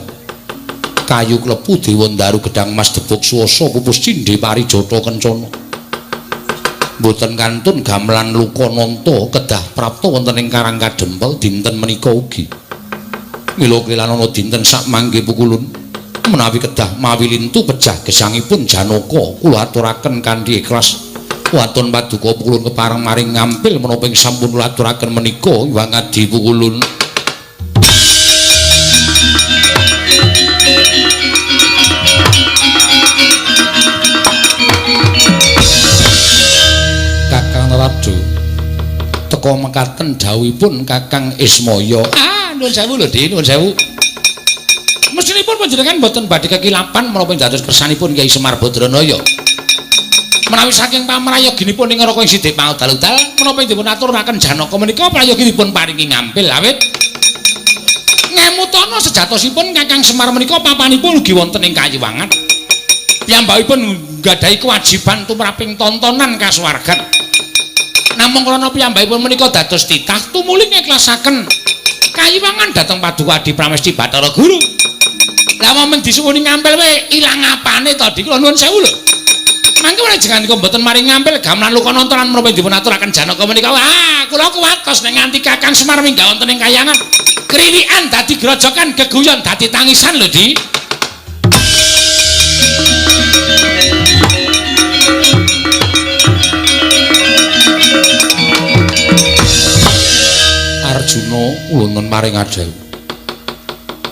kayu klepu dewa ndaru gedang mas debuk swasa pupus cindhe parijata kencana mboten kantun gamelan luka nanta kedah prapta wonten ing Karang Kadempel dinten menika ugi. Mila kelanana dinten sakmangke Pukulun menawi kedah mawi lintu pejah gesangipun Janaka kula aturaken kanthi ikhlas. Waton paduka Pukulun kepareng maring ngampil menapa ing sampun kula aturaken menika Iwang Adi Pukulun. Kakang Narada teka mekaten dawuhipun Kakang Ismaya. Ah, nuwun sewu lho, Dik, nuwun sewu. Mestinipun panjenengan mboten badhe kekilapan menapa dados kersanipun Kyai Semar Badranaya. Menawi saking pamrayoginipun ing neraka ing sithik paudal-udal menapa dipun aturaken Janaka menika prayogi dipun paringi ngampil awit Emutana sejatosipun Kakang Semar menika papanipun ugi wonten ing Kayiwangan. Piyambakipun nggadahi kewajiban tumraping tontonan kasuwargan. Namung krana piyambakipun menika dados titah tumuli ngiklasaken Kayiwangan dhateng Paduka Adi Pramesti Bathara Guru. Lah momen disuwuni ngampil wae ilang apane to Dik? Kula nuwun sewu lho. Mangke jenengan kok mboten maring ngampil gamelan Lokananta lan menapa dipun aturaken Janaka menika. Wah, kula kuwatos nek nganti Kakang Semar minggah wonten ing kayangan. Kriwikan dadi grojokan, geguyon dadi tangisan lho, Di. Arjuna ulun maring adhawuh.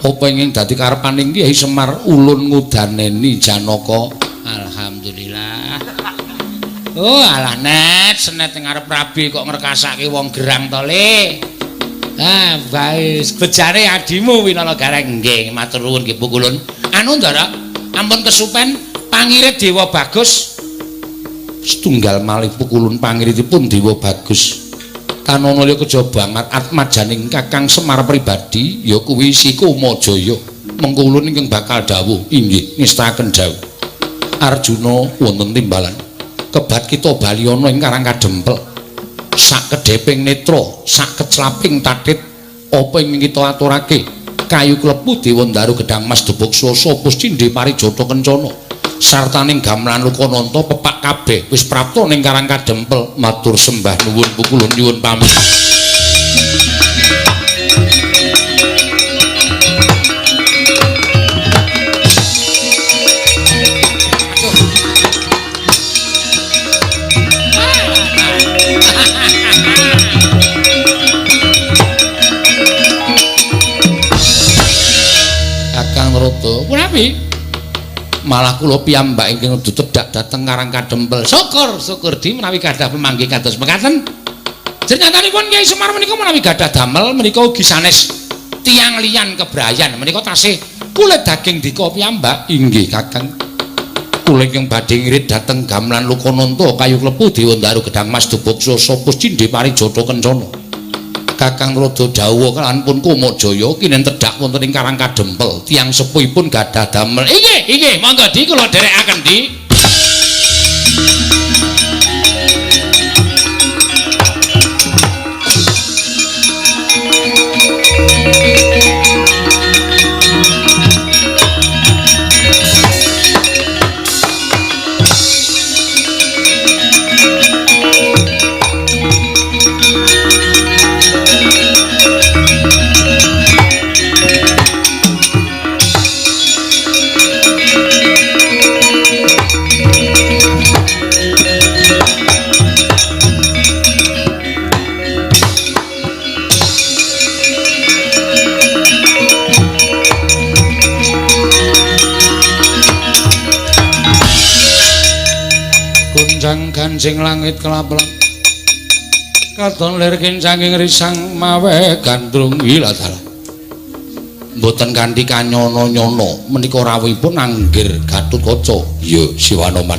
Apa ingin dadi karepaning Kyai Semar ulun ngudaneni Janaka? Alhamdulillah. Oh, alah net, senet ngarep rabi kok ngrekasake wong gerang to, Le. Ah, bae bejane adimu Winala Gareng. Nggih, matur nuwun nggih Pukulun. Anu Ndara, ampun kesupen pangirit Dewa Bagus. Setunggal malih Pukulun pangiritipun Dewa Bagus. Tanana liya kejaba banget atmajaning Kakang Semar pribadi ya kuwi si Kumajaya. Mengko ulun ingkang bakal dawuh inggih ngestakaken dawuh. Arjuna wonten timbalan kebat kita bali ana ing Karang Kadempel. Sak kedheping netra, sak keclaping tathit apa ing kita aturake kayu klepu Dewa Ndaru Gedhang Mas Debuk Swasa Puscindhe Parijata Kencana sartaning gamelan Lokananta pepak kabeh wis prapta ning Karang Kadempel. Matur sembah nuwun Pukulun nyuwun pamit. Kakang Rata, punapi? Malah kula piyambak ingkang tedhak dhateng Karang Kadempel. Syukur, syukur di menawi gadah pemanggih kados mekaten. Jenenganipun Kyai Semar menika menawi gadah damel menika ugi sanes tiyang liyan kebrayan menika tasih kulit daging dika piyambak. Inggih Kakang. Kula ingkang badhe ngirit dhateng gamelan Lokananta kayu klepu Dewa Ndaru Gedhang Mas Dubuk Swasa Puscindhe Parijata Kencana. Kakang Rada dawuh kalawan pun Kumajaya kinen tedhak wonten ing Karang Kadempel. Tiyang sepuhipun gadah damel. Inggih, inggih, monggo Di kula dherekaken Di. Gancing langit kelaplan katon lir kincanging risang mawe gandrung wilatala mboten kanthi kanyono-nyono menika rawuhipun anggir Gatotkaca. Iya Siwanoman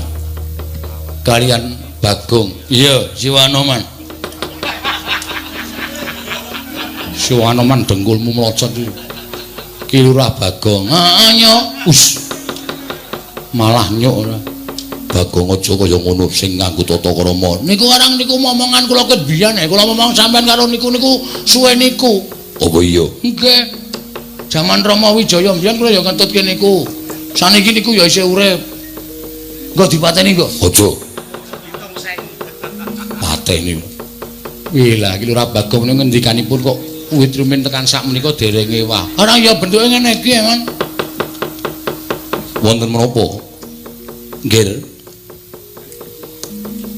kalian Bagong. Iya Siwanoman. Siwanoman dengkulmu mlocot iki Lurah Bagong. Heeh nyok. Us malah nyok ora. Bagong aja kaya ngono sing nganggo tata krama. Niku orang niku momongan kula ket biyen kula momong sampean karo niku niku suwe niku. Apa iya? Nggih. Jaman Rama Wijaya mbiyen kula ya ngentutke niku. Saniki niku ya isih urip. Engko dipateni engko. Aja. Pateni. Wih lah iki Lurah Bagong niku ngendikanipun kok wit rumin tekan sak menika dereng ewah. Ora ya bentuke ngene iki, Man. Wonten menapa? Nggih.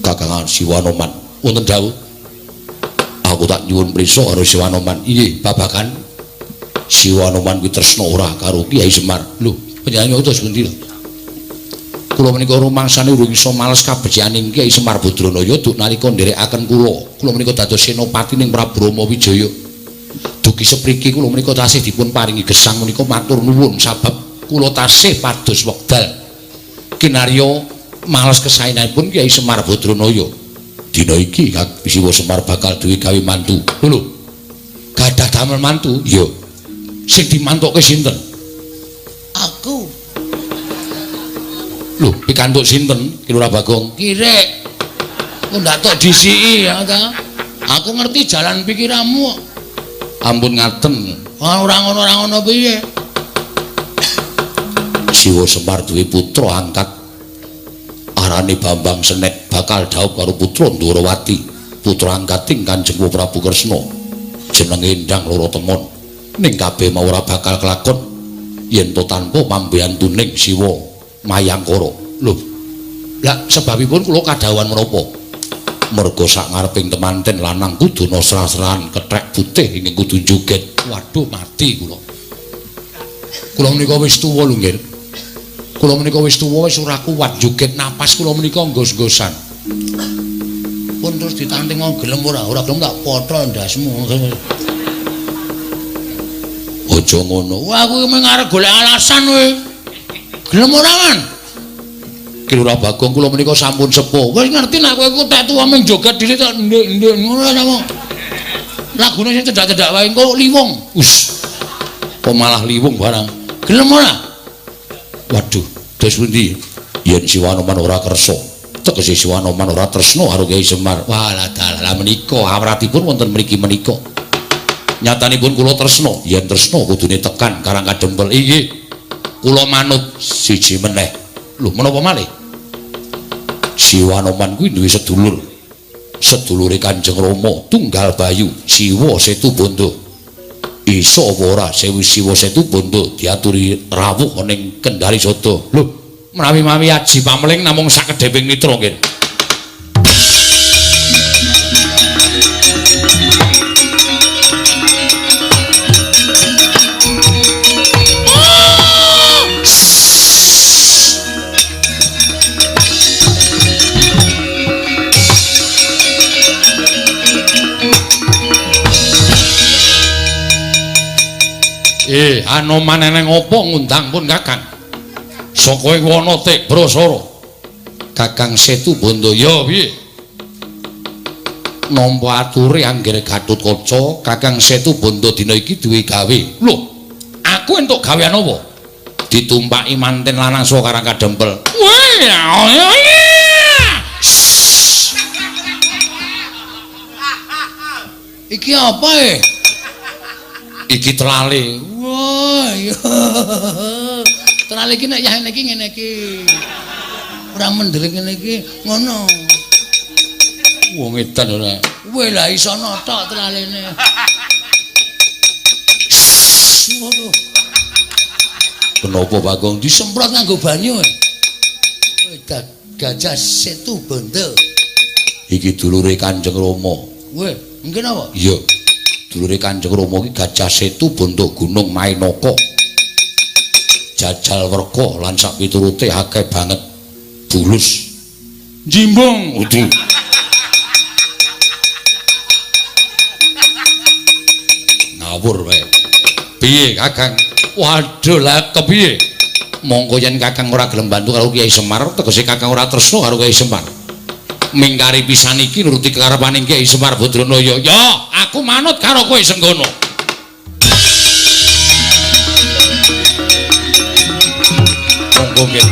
Kakang Siwanoman wonten dawuh. Aku tak nyuwun prisa karo Siwanoman. Inggih, babagan Siwanoman kuwi tresna ora karo Kyai Semar. Lho, panjenengan terus pundi lho? Kula menika rumangsane urung iso males kabecikaning Kyai Semar Badranaya duk nalika nderekaken kula. Kula menika dados senopati ning Prabu Rama Wijaya. Dugi sepriki kula menika tasih dipun paringi gesang menika matur nuwun sabab kula tasih pados wekdal kinarya males kesaenanipun Kyai Semar Badranaya. Dina iki Siwa Semar bakal duwe gawe mantu. Lho, gadah damel mantu? Iya. Sing dimantukke sinten? Aku. Lho, pikantuk sinten Ki Lurah Bagong? Kirek. Kok ndak tok disiki ya ta? Aku ngerti jalan pikiranmu. Ampun ngaten. Ora ngono ora ngono piye? Siwa Semar duwe putra angkat arane Bambang Senet bakal dhaup karo putra Ndorowati, putra angkating Kanjeng Prabu Kresna. Jenenge Endang Loro Temon. Ning kabeh mau ora bakal kelakon yen to tanpa pambiyantuning Siwa Mayangkara. Lho, lah sebabipun kula kadhawuhan menapa? Merga sak ngareping temanten lanang kudu srah-srahan kethek putih ingkang kudu joget. Waduh, mati kula. Kula menika wis tuwa lho nggih. Kula menika wis tuwa wis ora kuat joget, napas kula menika nggos-nggosan. Pun terus ditanting gelem ora? Ora gelem tak potol ndasmu. Aja ngono. Wah, aku mung arep golek alasan kowe. Gelem ora, Man? Ki Lurah Bagong kula menika sampun sepuh. Wis ngerti nek kowe iku tek tuwa mung joget dhewe tok ndek-ndek ngono ta kok. Lagune sing cedhak-cedhak wae engko liwung. Us. Kok malah liwung barang. Gelem ora? Waduh, dos pundi? Yen Siwanoman ora kersa, tegese Siwanoman ora tresna karo Kyai Semar. Wah, lah dalah menika awratipun wonten mriki menika. Nyatanipun kula tresna, yen tresna kudune tekan Karang Kadempel. Inggih. Kula manut siji meneh. Lho, menapa malih? Siwanoman kuwi duwe sedulur. Sedulure Kanjeng Rama Tunggal Bayu, Siwa Setu Bondo. Iso apa ora Sewu Siwa Setu Bondo diaturi rawuh ning Kendari Sada. Lho, menawi-mawi aji pameling namung sakedheping mitra nggih. Anoman eneng apa ngundang pun Kakang? Saka ing wana Tebrasara. Kakang Setu Bondo ya piye? Nampa ature anggere Gatotkaca, Kakang Setu Bondo dina iki duwe gawe. Lho, aku entuk gawean apa? Ditumpaki manten lanang saka Karang Kadempel. Weh, iki apa e? Iki telale. Wah, iya. Telale iki nek yah iki ngene iki. Ora mendhere ngene iki, ngono. Wong edan ora. Weh lah iso notok telalene. Ngono. Kenapa Bagong disemprot nganggo banyu? Weh, Gajah Setu Bondo. Iki dulure Kanjeng Rama. Weh, mungkin apa? Iya. Dulure Kanjeng Rama iki Gajah Setu Bondo Gunung Mainaka. Jajal werka lan sak piturute akeh banget bulus. Jimbung udu. Ngawur wae. Piye Kakang? Waduh lah kepiye? Monggo yen Kakang ora gelem bantu karo Kyai Semar, tegese Kakang ora tresna karo Kyai Semar. Mingkari pisan iki nuruti kekarepane Kyai Semar Badranaya. Ya, aku manut karo kowe Senggono. Monggo nggih.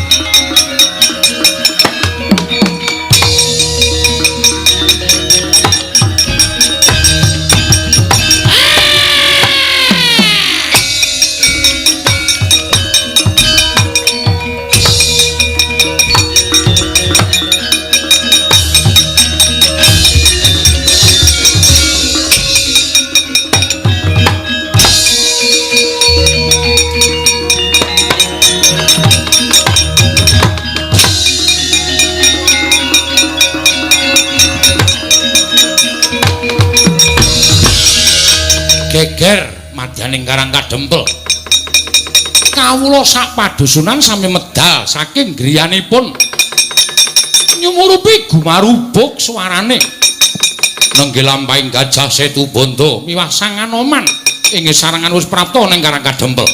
Geger madyaning Karang Kadempel. Kawula sak padusunan sami medal saking griyanipun. Nyumurupi gumarubuk suarane. Nenggih lampahing Gajah Setu Bondo miwah Sang Anoman inggih sarangan wis prapta ning Karang Kadempel.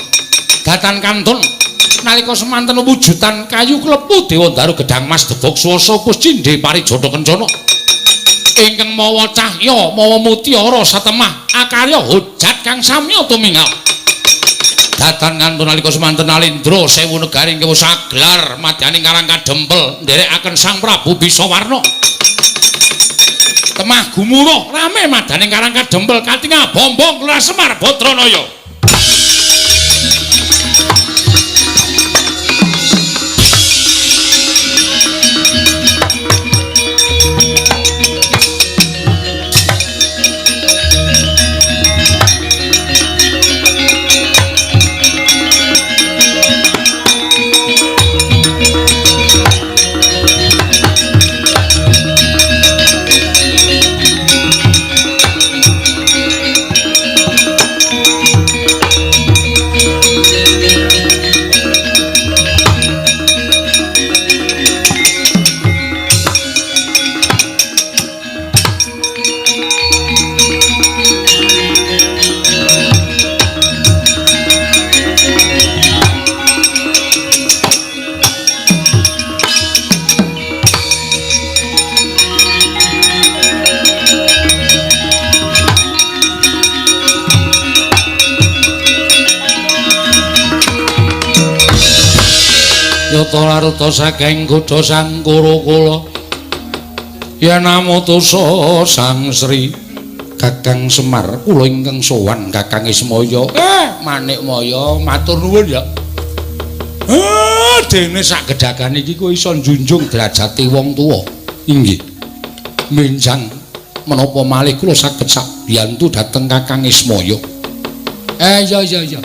Datan kantun nalika semanten wujudan kayu klepu Dewandaru gedang mas debog swasa puscindhe parijata kencana. Ingkang mawa cahya mawa mutiara satemah akarya hojat kang samya tumingal. Datan ngantun nalika semanten Alindra sewu negari ingkang saglar madyaning Karang Kadempel nderekaken Sang Prabu Bisawarna. Temah gumuruh rame madyaning Karang Kadempel katingal bombong Kelurahan Semar Badranaya. Yata laruta saking kutha Sang Kurukula yen amutusa Sang Sri Kakang Semar kula ingkang sowan Kakang Ismaya. Manikmaya matur nuwun ya. Dene sak gedhagan iki kowe iso njunjung derajate wong tuwa. Inggih. Menjang menapa malih kula saged sabiyantu dhateng Kakang Ismaya. Iya iya iya.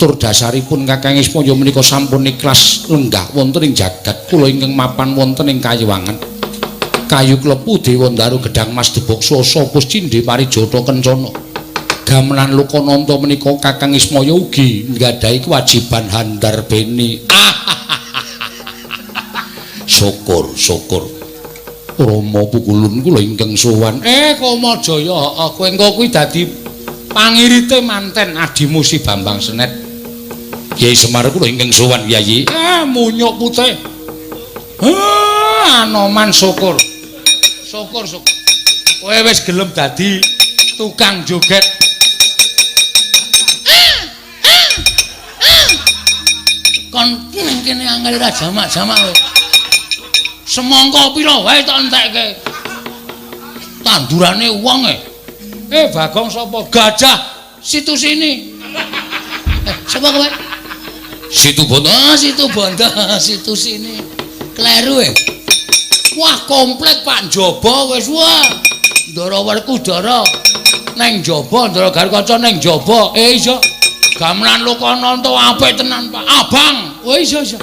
Tur dasaripun Kakang Ismaya menika sampun ikhlas lenggah wonten ing jagat kula ingkang mapan wonten ing Kayiwangan. Kayu klepu Dewa Ndaru Gedhang Mas Debok Swasa Puscindhe Parijata Kencana. Gamelan Lokananta menika Kakang Ismaya ugi nggadahi kewajiban handarbeni. Syukur syukur. Rama pukulun kula ingkang sowan. Kamajaya, heeh, kowe engko kuwi dadi pangirite manten adimu si Bambang Senet. Kyai Semar kula ingkang sowan Kyai. Munyuk putih. Anoman syukur. Syukur syukur. Kowe wis gelem dadi tukang joget. Kon ning kene angel ra jamak-jamak kowe. Semangka pira wae tak entekke. Tandurane wong e. Bagong sapa? Gajah situ sini. Sapa kowe? Situ Bondo. Situ Bondo, situ sini. Kleru e. Wah, komplit Pak njaba wis wah. Ndara Werkudara neng njaba, Ndara Garukaca neng njaba. Iya. Gamelan Lokananta apik tenan, Pak. Abang. Oh iya iya.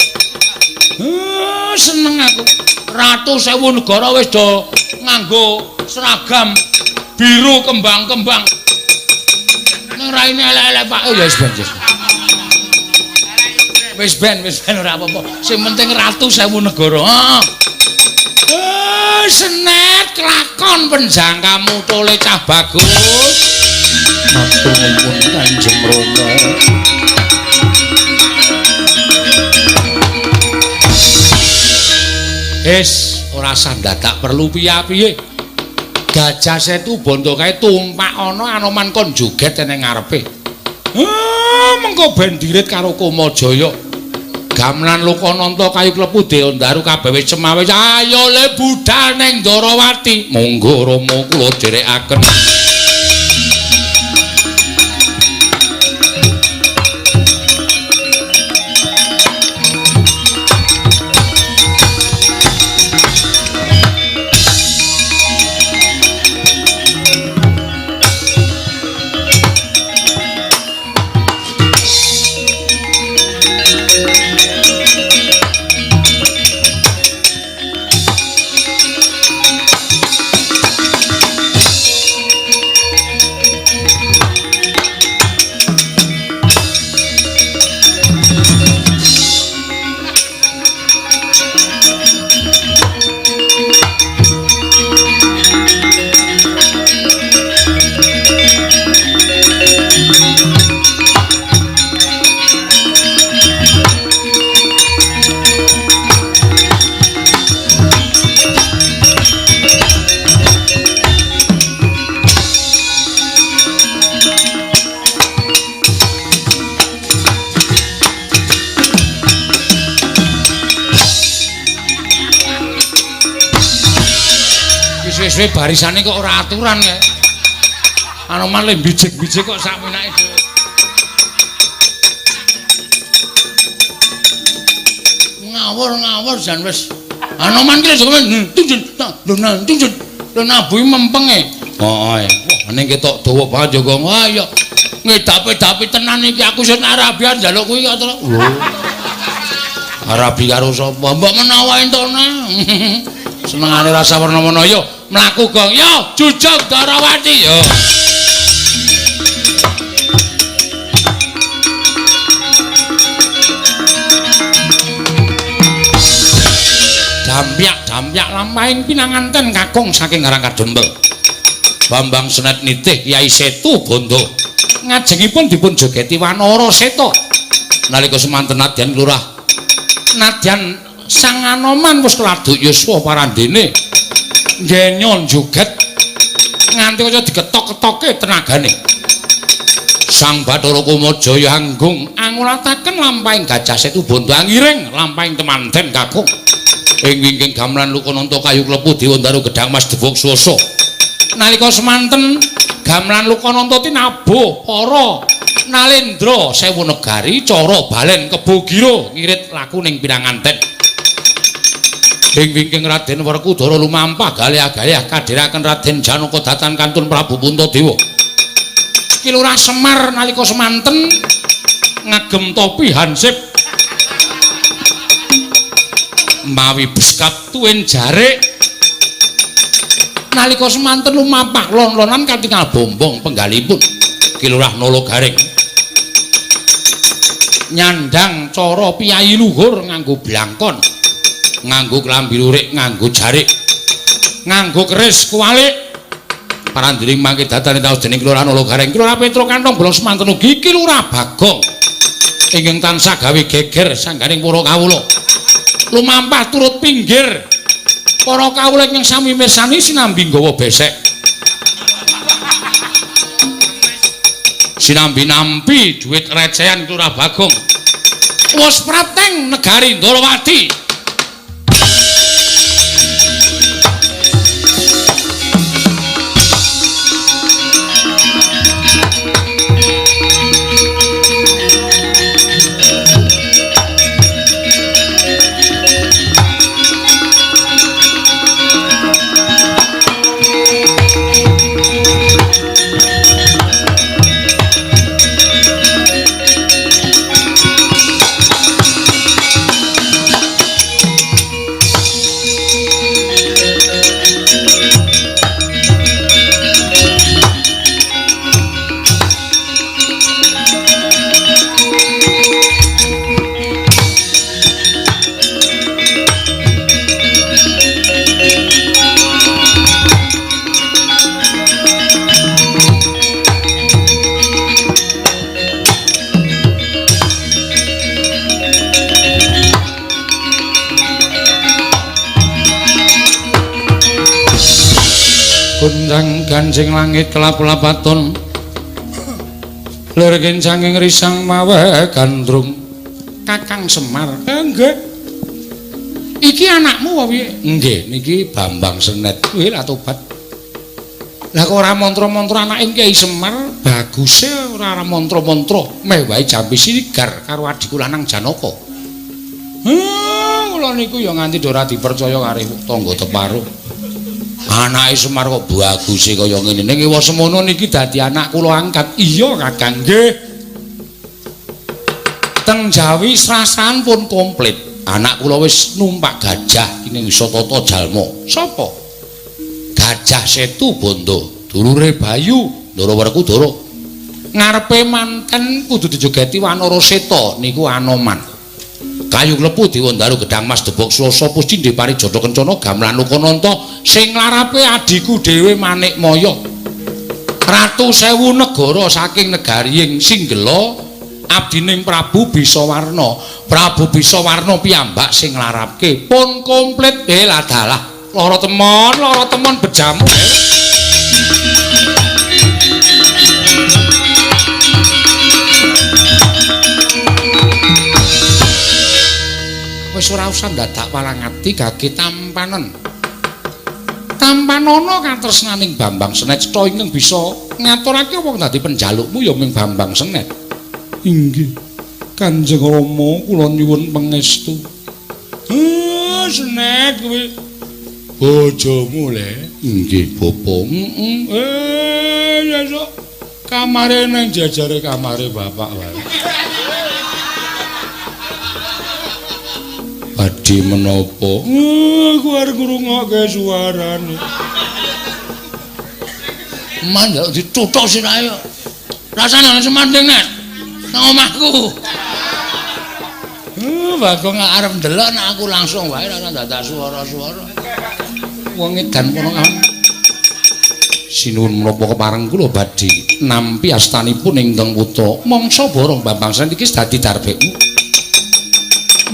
Seneng aku. Ratu sewu negara wis do nganggo seragam biru kembang-kembang. Ning raine elek-elek Pak. Ya wis ben. Wis ben, wis ben ora apa-apa. Sing penting ratu sewu negara. Heeh. Senet kelakon penjangkamu tole cah bagus. Matur nuwun Kanjeng Rama. Wis ora usah dadak perlu piye-piye. Gajah Setu Bondo kae tumpak ana Anoman kon joget ning ngarepe. Mengko ben dirit karo Kamajaya. Gamelan Lokananta kayu klepu Dewa Ndaru kabeh wis cemawis. Ayo le budal ning Ndarawati. Monggo Rama kula dherekaken. Suwe-suwe barisane kok ora aturan kae. Anoman le bijik-bijik kok sak menake dhewe. Ngawur-ngawur jan wis. Anoman ki lho tunjun lho tunjun lho nabuhi mempenge. Heeh. Wah, ning ketok dawa banget ya Gong. Wah ya ngedapi-dapi tenan iki aku sing Arabian njaluk kuwi kok to. Lho. Arabi karo sapa? Mbok menawa entone. Senengane rasa werna-werna yo mlaku Gong. Yo jujug Darawati yo. Dampyak-dampyak lampahing pinanganten kakung saking Karang Kadempel. Bambang Senet nitih Kyai Setu Bondo. Ngajengipun dipun jogeti Wanara Seta. Nalika semanten nadyan lurah nadyan Sang Anoman wis keladuk yuswa parandene. Ngenyon joget nganti kaya diketok-ketoke tenagane. Sang Bathara Kumajaya Anggung angulataken lampahing Gajah Setu Bondo angiring lampahing temanten kakung. Ing wingking gamelan Lukananta kayu klepu dewa ndaru gedhang mas debuk swasa. Nalika semanten gamelan Lukananta tinabuh para nalendra sewu negari cara balen kebo gira ngirit laku ning pinanganten. Ing wingking Raden Werkudara lumampah galih-galih kadhiraken Raden Janaka datan kantun Prabu Puntadewa. Ki Lurah Semar nalika semanten ngagem topi hansip mawi beskap tuwin jarik. Nalika semanten lumampah lon-lonan katingal bombong penggalipun Ki Lurah Nala Garing nyandang cara piyayi luhur nganggo blangkon, nganggo klambi lurik, nganggo jarik, nganggo keris kuwalik. Parandiring mangke datane taos dening Ki Lurah Nala Garing, Ki Lurah Petro Kantong Bolong semanten ugi Ki Lurah Bagong ingkang tansah gawe geger sangganing para kawula. Lumampah turut pinggir para kawula ingkang sami mirsani sinambi nggawa besek, sinambi nampi dhuwit recehan Ki Lurah Bagong. Wis prateng negari Ndorowati. Gunjang ganjing langit kelap-lapaton lir kincanging risang mawe gandrung. Kakang Semar, nggih. Iki anakmu apa piye? Nggih, niki Bambang Senet. Kuwi lah tobat. Lah kok ora mantra-mantra anake Kyai Semar, baguse ora mantra-mantra, meh wae jampi sinigar karo adhiku lanang Janaka. Kula niku ya nganti ora dipercaya karo tangga teparo. Anake Semar kok baguse kaya ngene. Ning ewa semono niki dadi anak kula angkat. Iya Kakang, nggih. Teng Jawi srasan pun komplit. Anak kula wis numpak gajah ing Wisatata Jalma. Sapa? Gajah Setu Bondo, dulure Bayu, Ndara Werkudara. Ngarepe manten kudu dijogeti Wanara Seta niku Anoman. Kayu klepu dewa ndaru gedhang mas debok swasa pusti parijata kencana gamelan Lukananta sing larape adhiku dhewe Manikmaya. Ratu sewu negara saking negari Singgela abdining Prabu Bisawarna. Prabu Bisawarna piyambak sing nglarapke pun komplit. Ladalah lara temon bejamu. Wis ora usah ndadak walang ati gage tampanen. Tampanana katresnaning Bambang Senet cetha ingkang bisa ngaturake wong dadi penjalukmu ya ming Bambang Senet. Inggih. Kanjeng Rama kula nyuwun pangestu. Senet kuwi bojomu le. Inggih, Bapak. Heeh. Ya sok kamare nang jajare kamare bapak wae. Badhe menapa? Aku arep ngrungokke suarane. Man njaluk dituthuk sirahe kok. Rasane ana semanding nek nang omahku. Bagong arep ndelok nek aku langsung wae ora dadak suara-suara. Wong edan kono kan. Sinuwun menapa kepareng kula badhe nampi astanipun ingkang putra mangsa borong Bambang Senet iki dadi darbekmu.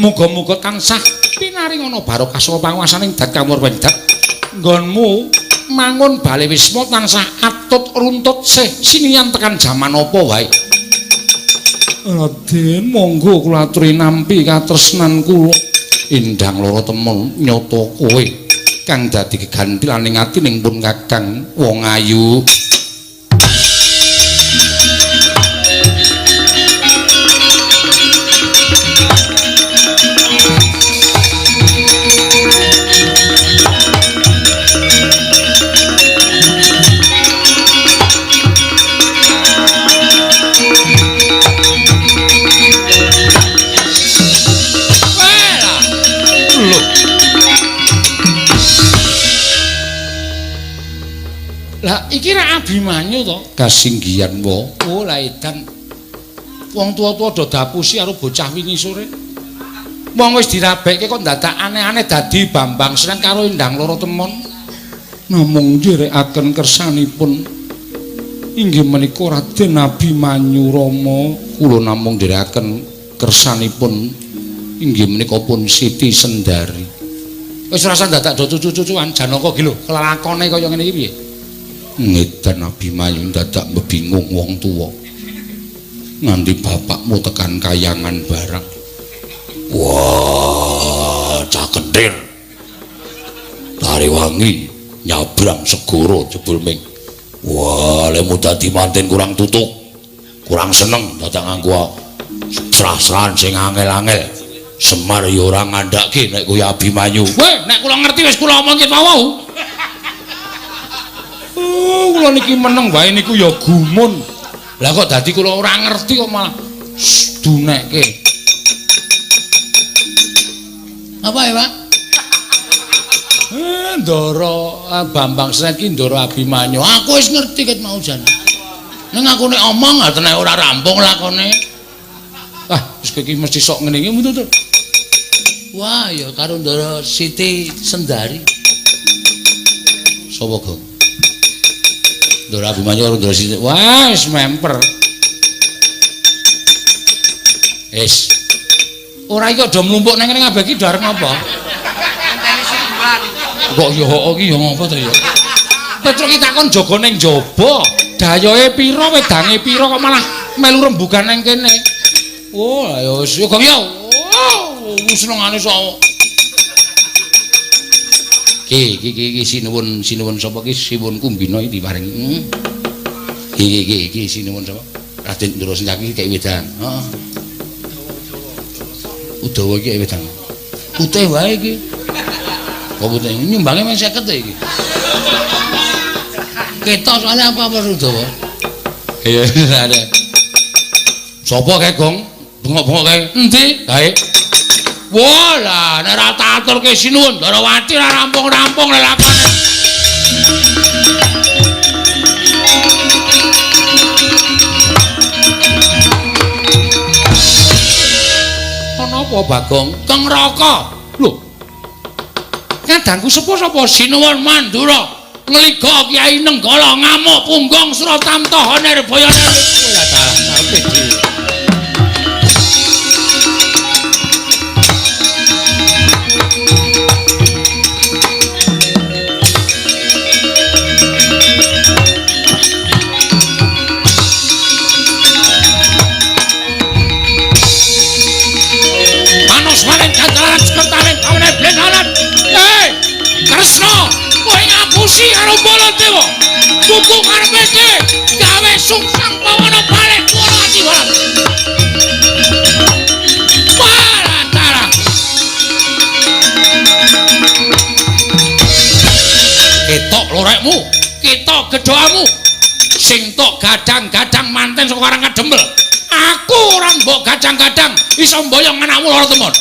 Muga-muga tansah pinaringana barokah saka panguwasaning dat kamurwendat. Nggonmu mangun bale wisma tansah atut runtut sih sinian tekan jaman apa wae. Raden monggo kula aturi nampi katresnan kula. Indang loro temen nyata kowe kang dadi gegantilaning atining pun Kakang wong ayu. Lah iki ra Abimanyu to? Kasinggihan wa. Oh lah edan. Wong tuwa-tuwa do dapusi karo bocah wingi sore. Wong wis dirabekke kok dadak aneh-aneh dadi Bambang Senet karo Indang Loro Temon. Namung nderekaken kersanipun inggih menika Raden Abimanyu Rama. Kula namung nderekaken kersanipun inggih menika pun Siti Sendari. Wis rasa dadak do cucu-cucuan Janaka ki lho, kelakone kaya ngene iki piye? Ngedan Abimanyu dadak mbingung wong tuwa. Nganti bapakmu tekan kayangan barang. Wah, cah kentir. Tariwangi nyabrang segara jebul ming. Wah, lemu dadi manten kurang tutuk. Kurang seneng dadak nganggo srah-srahan sing angel-angel. Semar ya ora ngandhake nek kuwi Abimanyu. Weh, nek kula ngerti wis kula omongke wau. Oh, kula niki meneng wae niku ya gumun. Lah kok dadi kula ora ngerti kok malah dunekke. Apa ya, Pak? Ndara Bambang Senet ki Ndara Abimanyu. Aku wis ngerti ket mau jan. Ning aku nek omong ha tenan ora rampung lakone. Ah, wis kowe iki mesti sok ngene iki to. Wah, ya karo Ndara Siti Sendari. Sapa, Gong? Ndara Abimanyu karo Ndara Siti. Wah, wis memper. Wis. Ora iki do mlumpuk nang kene kabeh iki do arep ngapa? Enteni sibulan. Kok ya iki ya ngapa to ya? Petruk iki takon jaga ning jaba. Dayohe pira, wedange pira kok malah melu rembugan nang kene. Oh, ya wis ya Gong ya. Oh, senengane sok. Ki ki ki sinuwun sinuwun sapa ki Siwun Kumbina iki diparingi. Ki ki ki sinuwun sapa? Raden Ndara Sencaki kek wedang. Heeh. Udawa iki wedang. Putih wae iki. Kok putih nyumbange mung 50 iki. Ketok soalnya apa Udawa? Iya, ada. Sapa kae, Gong? Bengok-bengok kae. Endi? Kae. Wah lah, nek ora tak aturke sinuwun Ndarawati ora rampung-rampung lelakone. Ana apa, Bagong? Keng Raka. Lho. Kadangku sepuh sapa? Sinuwun Mandura. Ngliga Kyai Nenggala ngamuk punggung Suratamta Nirbaya. Lah dalah karepe dhewe. Manos malen kancaran sekertalen kawene blenalan. Hei, Kresna, kowe ngapura. Langsung sang pawana balik kula ati walang. Balantara. Ketok lorekmu, ketok gedhoamu. Sing tok gadang-gadang manten saka Karang Kadempel. Aku ora mbok gadang-gadang iso mboyong anakmu Loro Temon.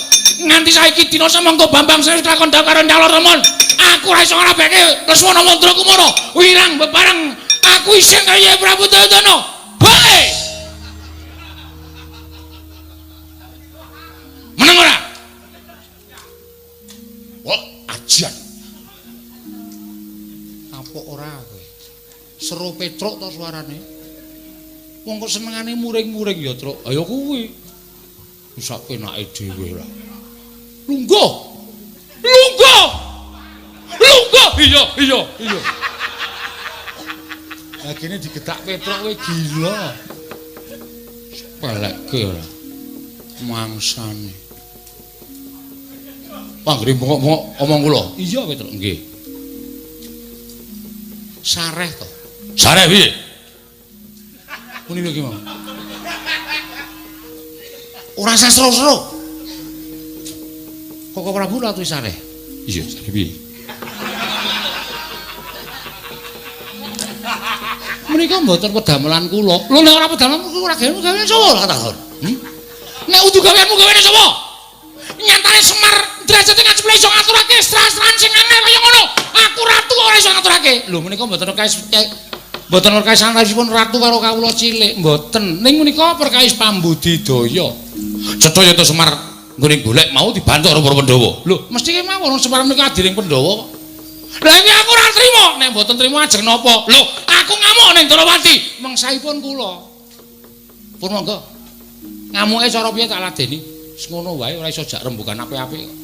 Nganti saiki dina semangka Bambang Sri lakon karo Loro Temon. Aku ora iso ngrabeke Lesmana Mandra Kumara. Wirang bebareng aku isih kaya Prabu Duryudana. Bae. Meneng ora? Wah, ajian. Apa ora kowe? Seru Petruk to suarane. Wong kok senengane muring-muring ya, Truk. Ayo kuwi. Sak penake dhewe lah. Lungguh. Lungguh. Lungguh. Iya, iya, iya. Lah kene digedak Petruk kowe gila. Sepelekke ora. Mangsane. Panggere bengok-bengok omong kula. Iya, Petruk. Nggih. Sareh to. Sareh piye? Muni piye ki mau? Ora usah seru-seru. Koko Prabu latu sareh. Iya, sareh piye? Menika mboten pedamelan kula. Lho nek ora pedamelan ora gawe sapa lah takon. Nek udu gaweanmu gaweane sapa? Nyatane Semar derajate ngaceple iso ngaturake sastra-sastra sing angel kaya ngono. Aku ratu ora iso ngaturake. Lho menika mboten perkawis mboten perkawis antawisipun ratu karo kawula cilik, mboten. Ning menika perkawis pambudidaya. Cetha yen Semar nggone golek mau dibantu karo para Pandhawa. Lho, mesti kemawon Semar menika adiring Pandhawa kok. Lah iki aku ora trima. Nek mboten trima ajeng napa? Lho, aku ngamuk ning Ndrawati. Mengsahipun kula. Pun monggo. Ngamuke cara piye tak ladeni. Wis ngono wae ora iso jak rembugan apik-apik kok.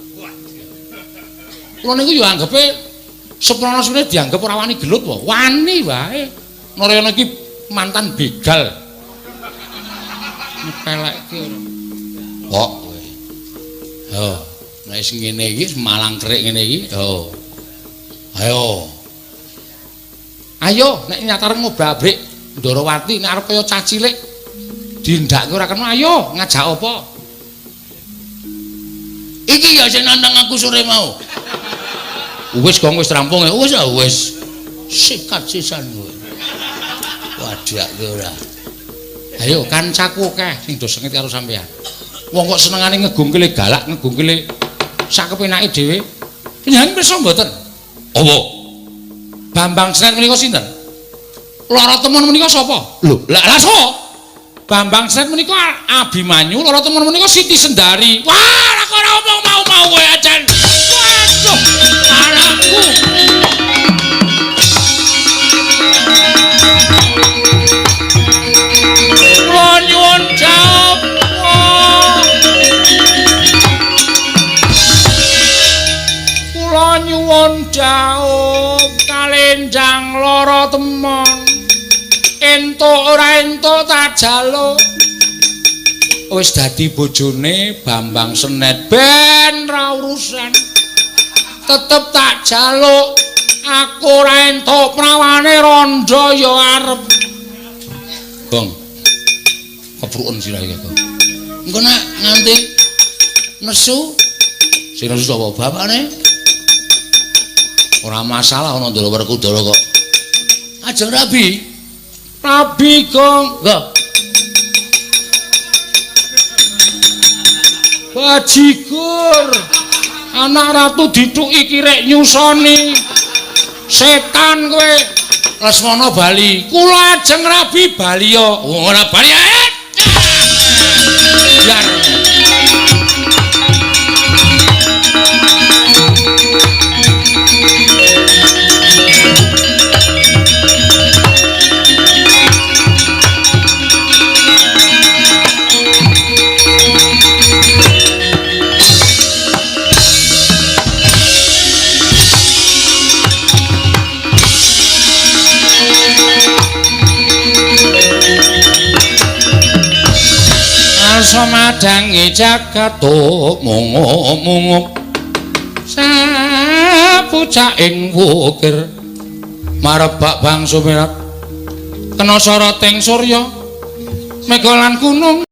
Kula niku ya anggepe seprana semene dianggep ora wani gelut wae. Wani wae. Narayana iki mantan begal. Nyepelekke ora. Kok kowe. Yo, nek sing ngene iki malang kerik ngene iki, yo. Ayo. Ayo nek nyatare ngobrak-abrik Ndrawati nek arep kaya cah cilik dindhakke ora kena ayo ngajak apa? Iki ya sing nantang aku sore mau. Wis gong wis rampung ya. Wis wis. Sikat sisan kowe. Wadake ora. Ayo kancaku akeh sing do sengit karo sampean. Wong kok senengane ngegungkile galak, ngegungkile sak kepenake dhewe. Panjenengan pirsa mboten? Apa? Bambang Sren menika sinten? Lara Temon menika sapa? Lho, lah lah sapa? Bambang Sren menika Abimanyu, Lara Temon menika Siti Sendari. Wah, lah kok ora omong mau-mau kowe ajan. Waduh, anakku. Kula nyuwun jawab. Kula nyuwun jawab kalendang Lara Temon. Entuk ora entuk tak jaluk. Wis dadi bojone Bambang Senet ben ra urusan. Tetep tak jaluk. Aku ora entuk prawane rondo ya arep. Gong. Kepruken sira iki, Gong. Engko nek nganti nesu sing nesu sapa bapakne? Ora masalah ana Ndara Werkudara kok. Ajeng rabi. Rabi, Gong. Nggo. Bajigur. Anak ratu dithuki kirek nyusoni. Setan kowe. Lesmana bali. Kula ajeng rabi bali ya. Ora bali. Biar. Madangi jagat mungup-mungup sapucaking wukir marebak bangsa mirat Kena soroting surya, mega lan gunung.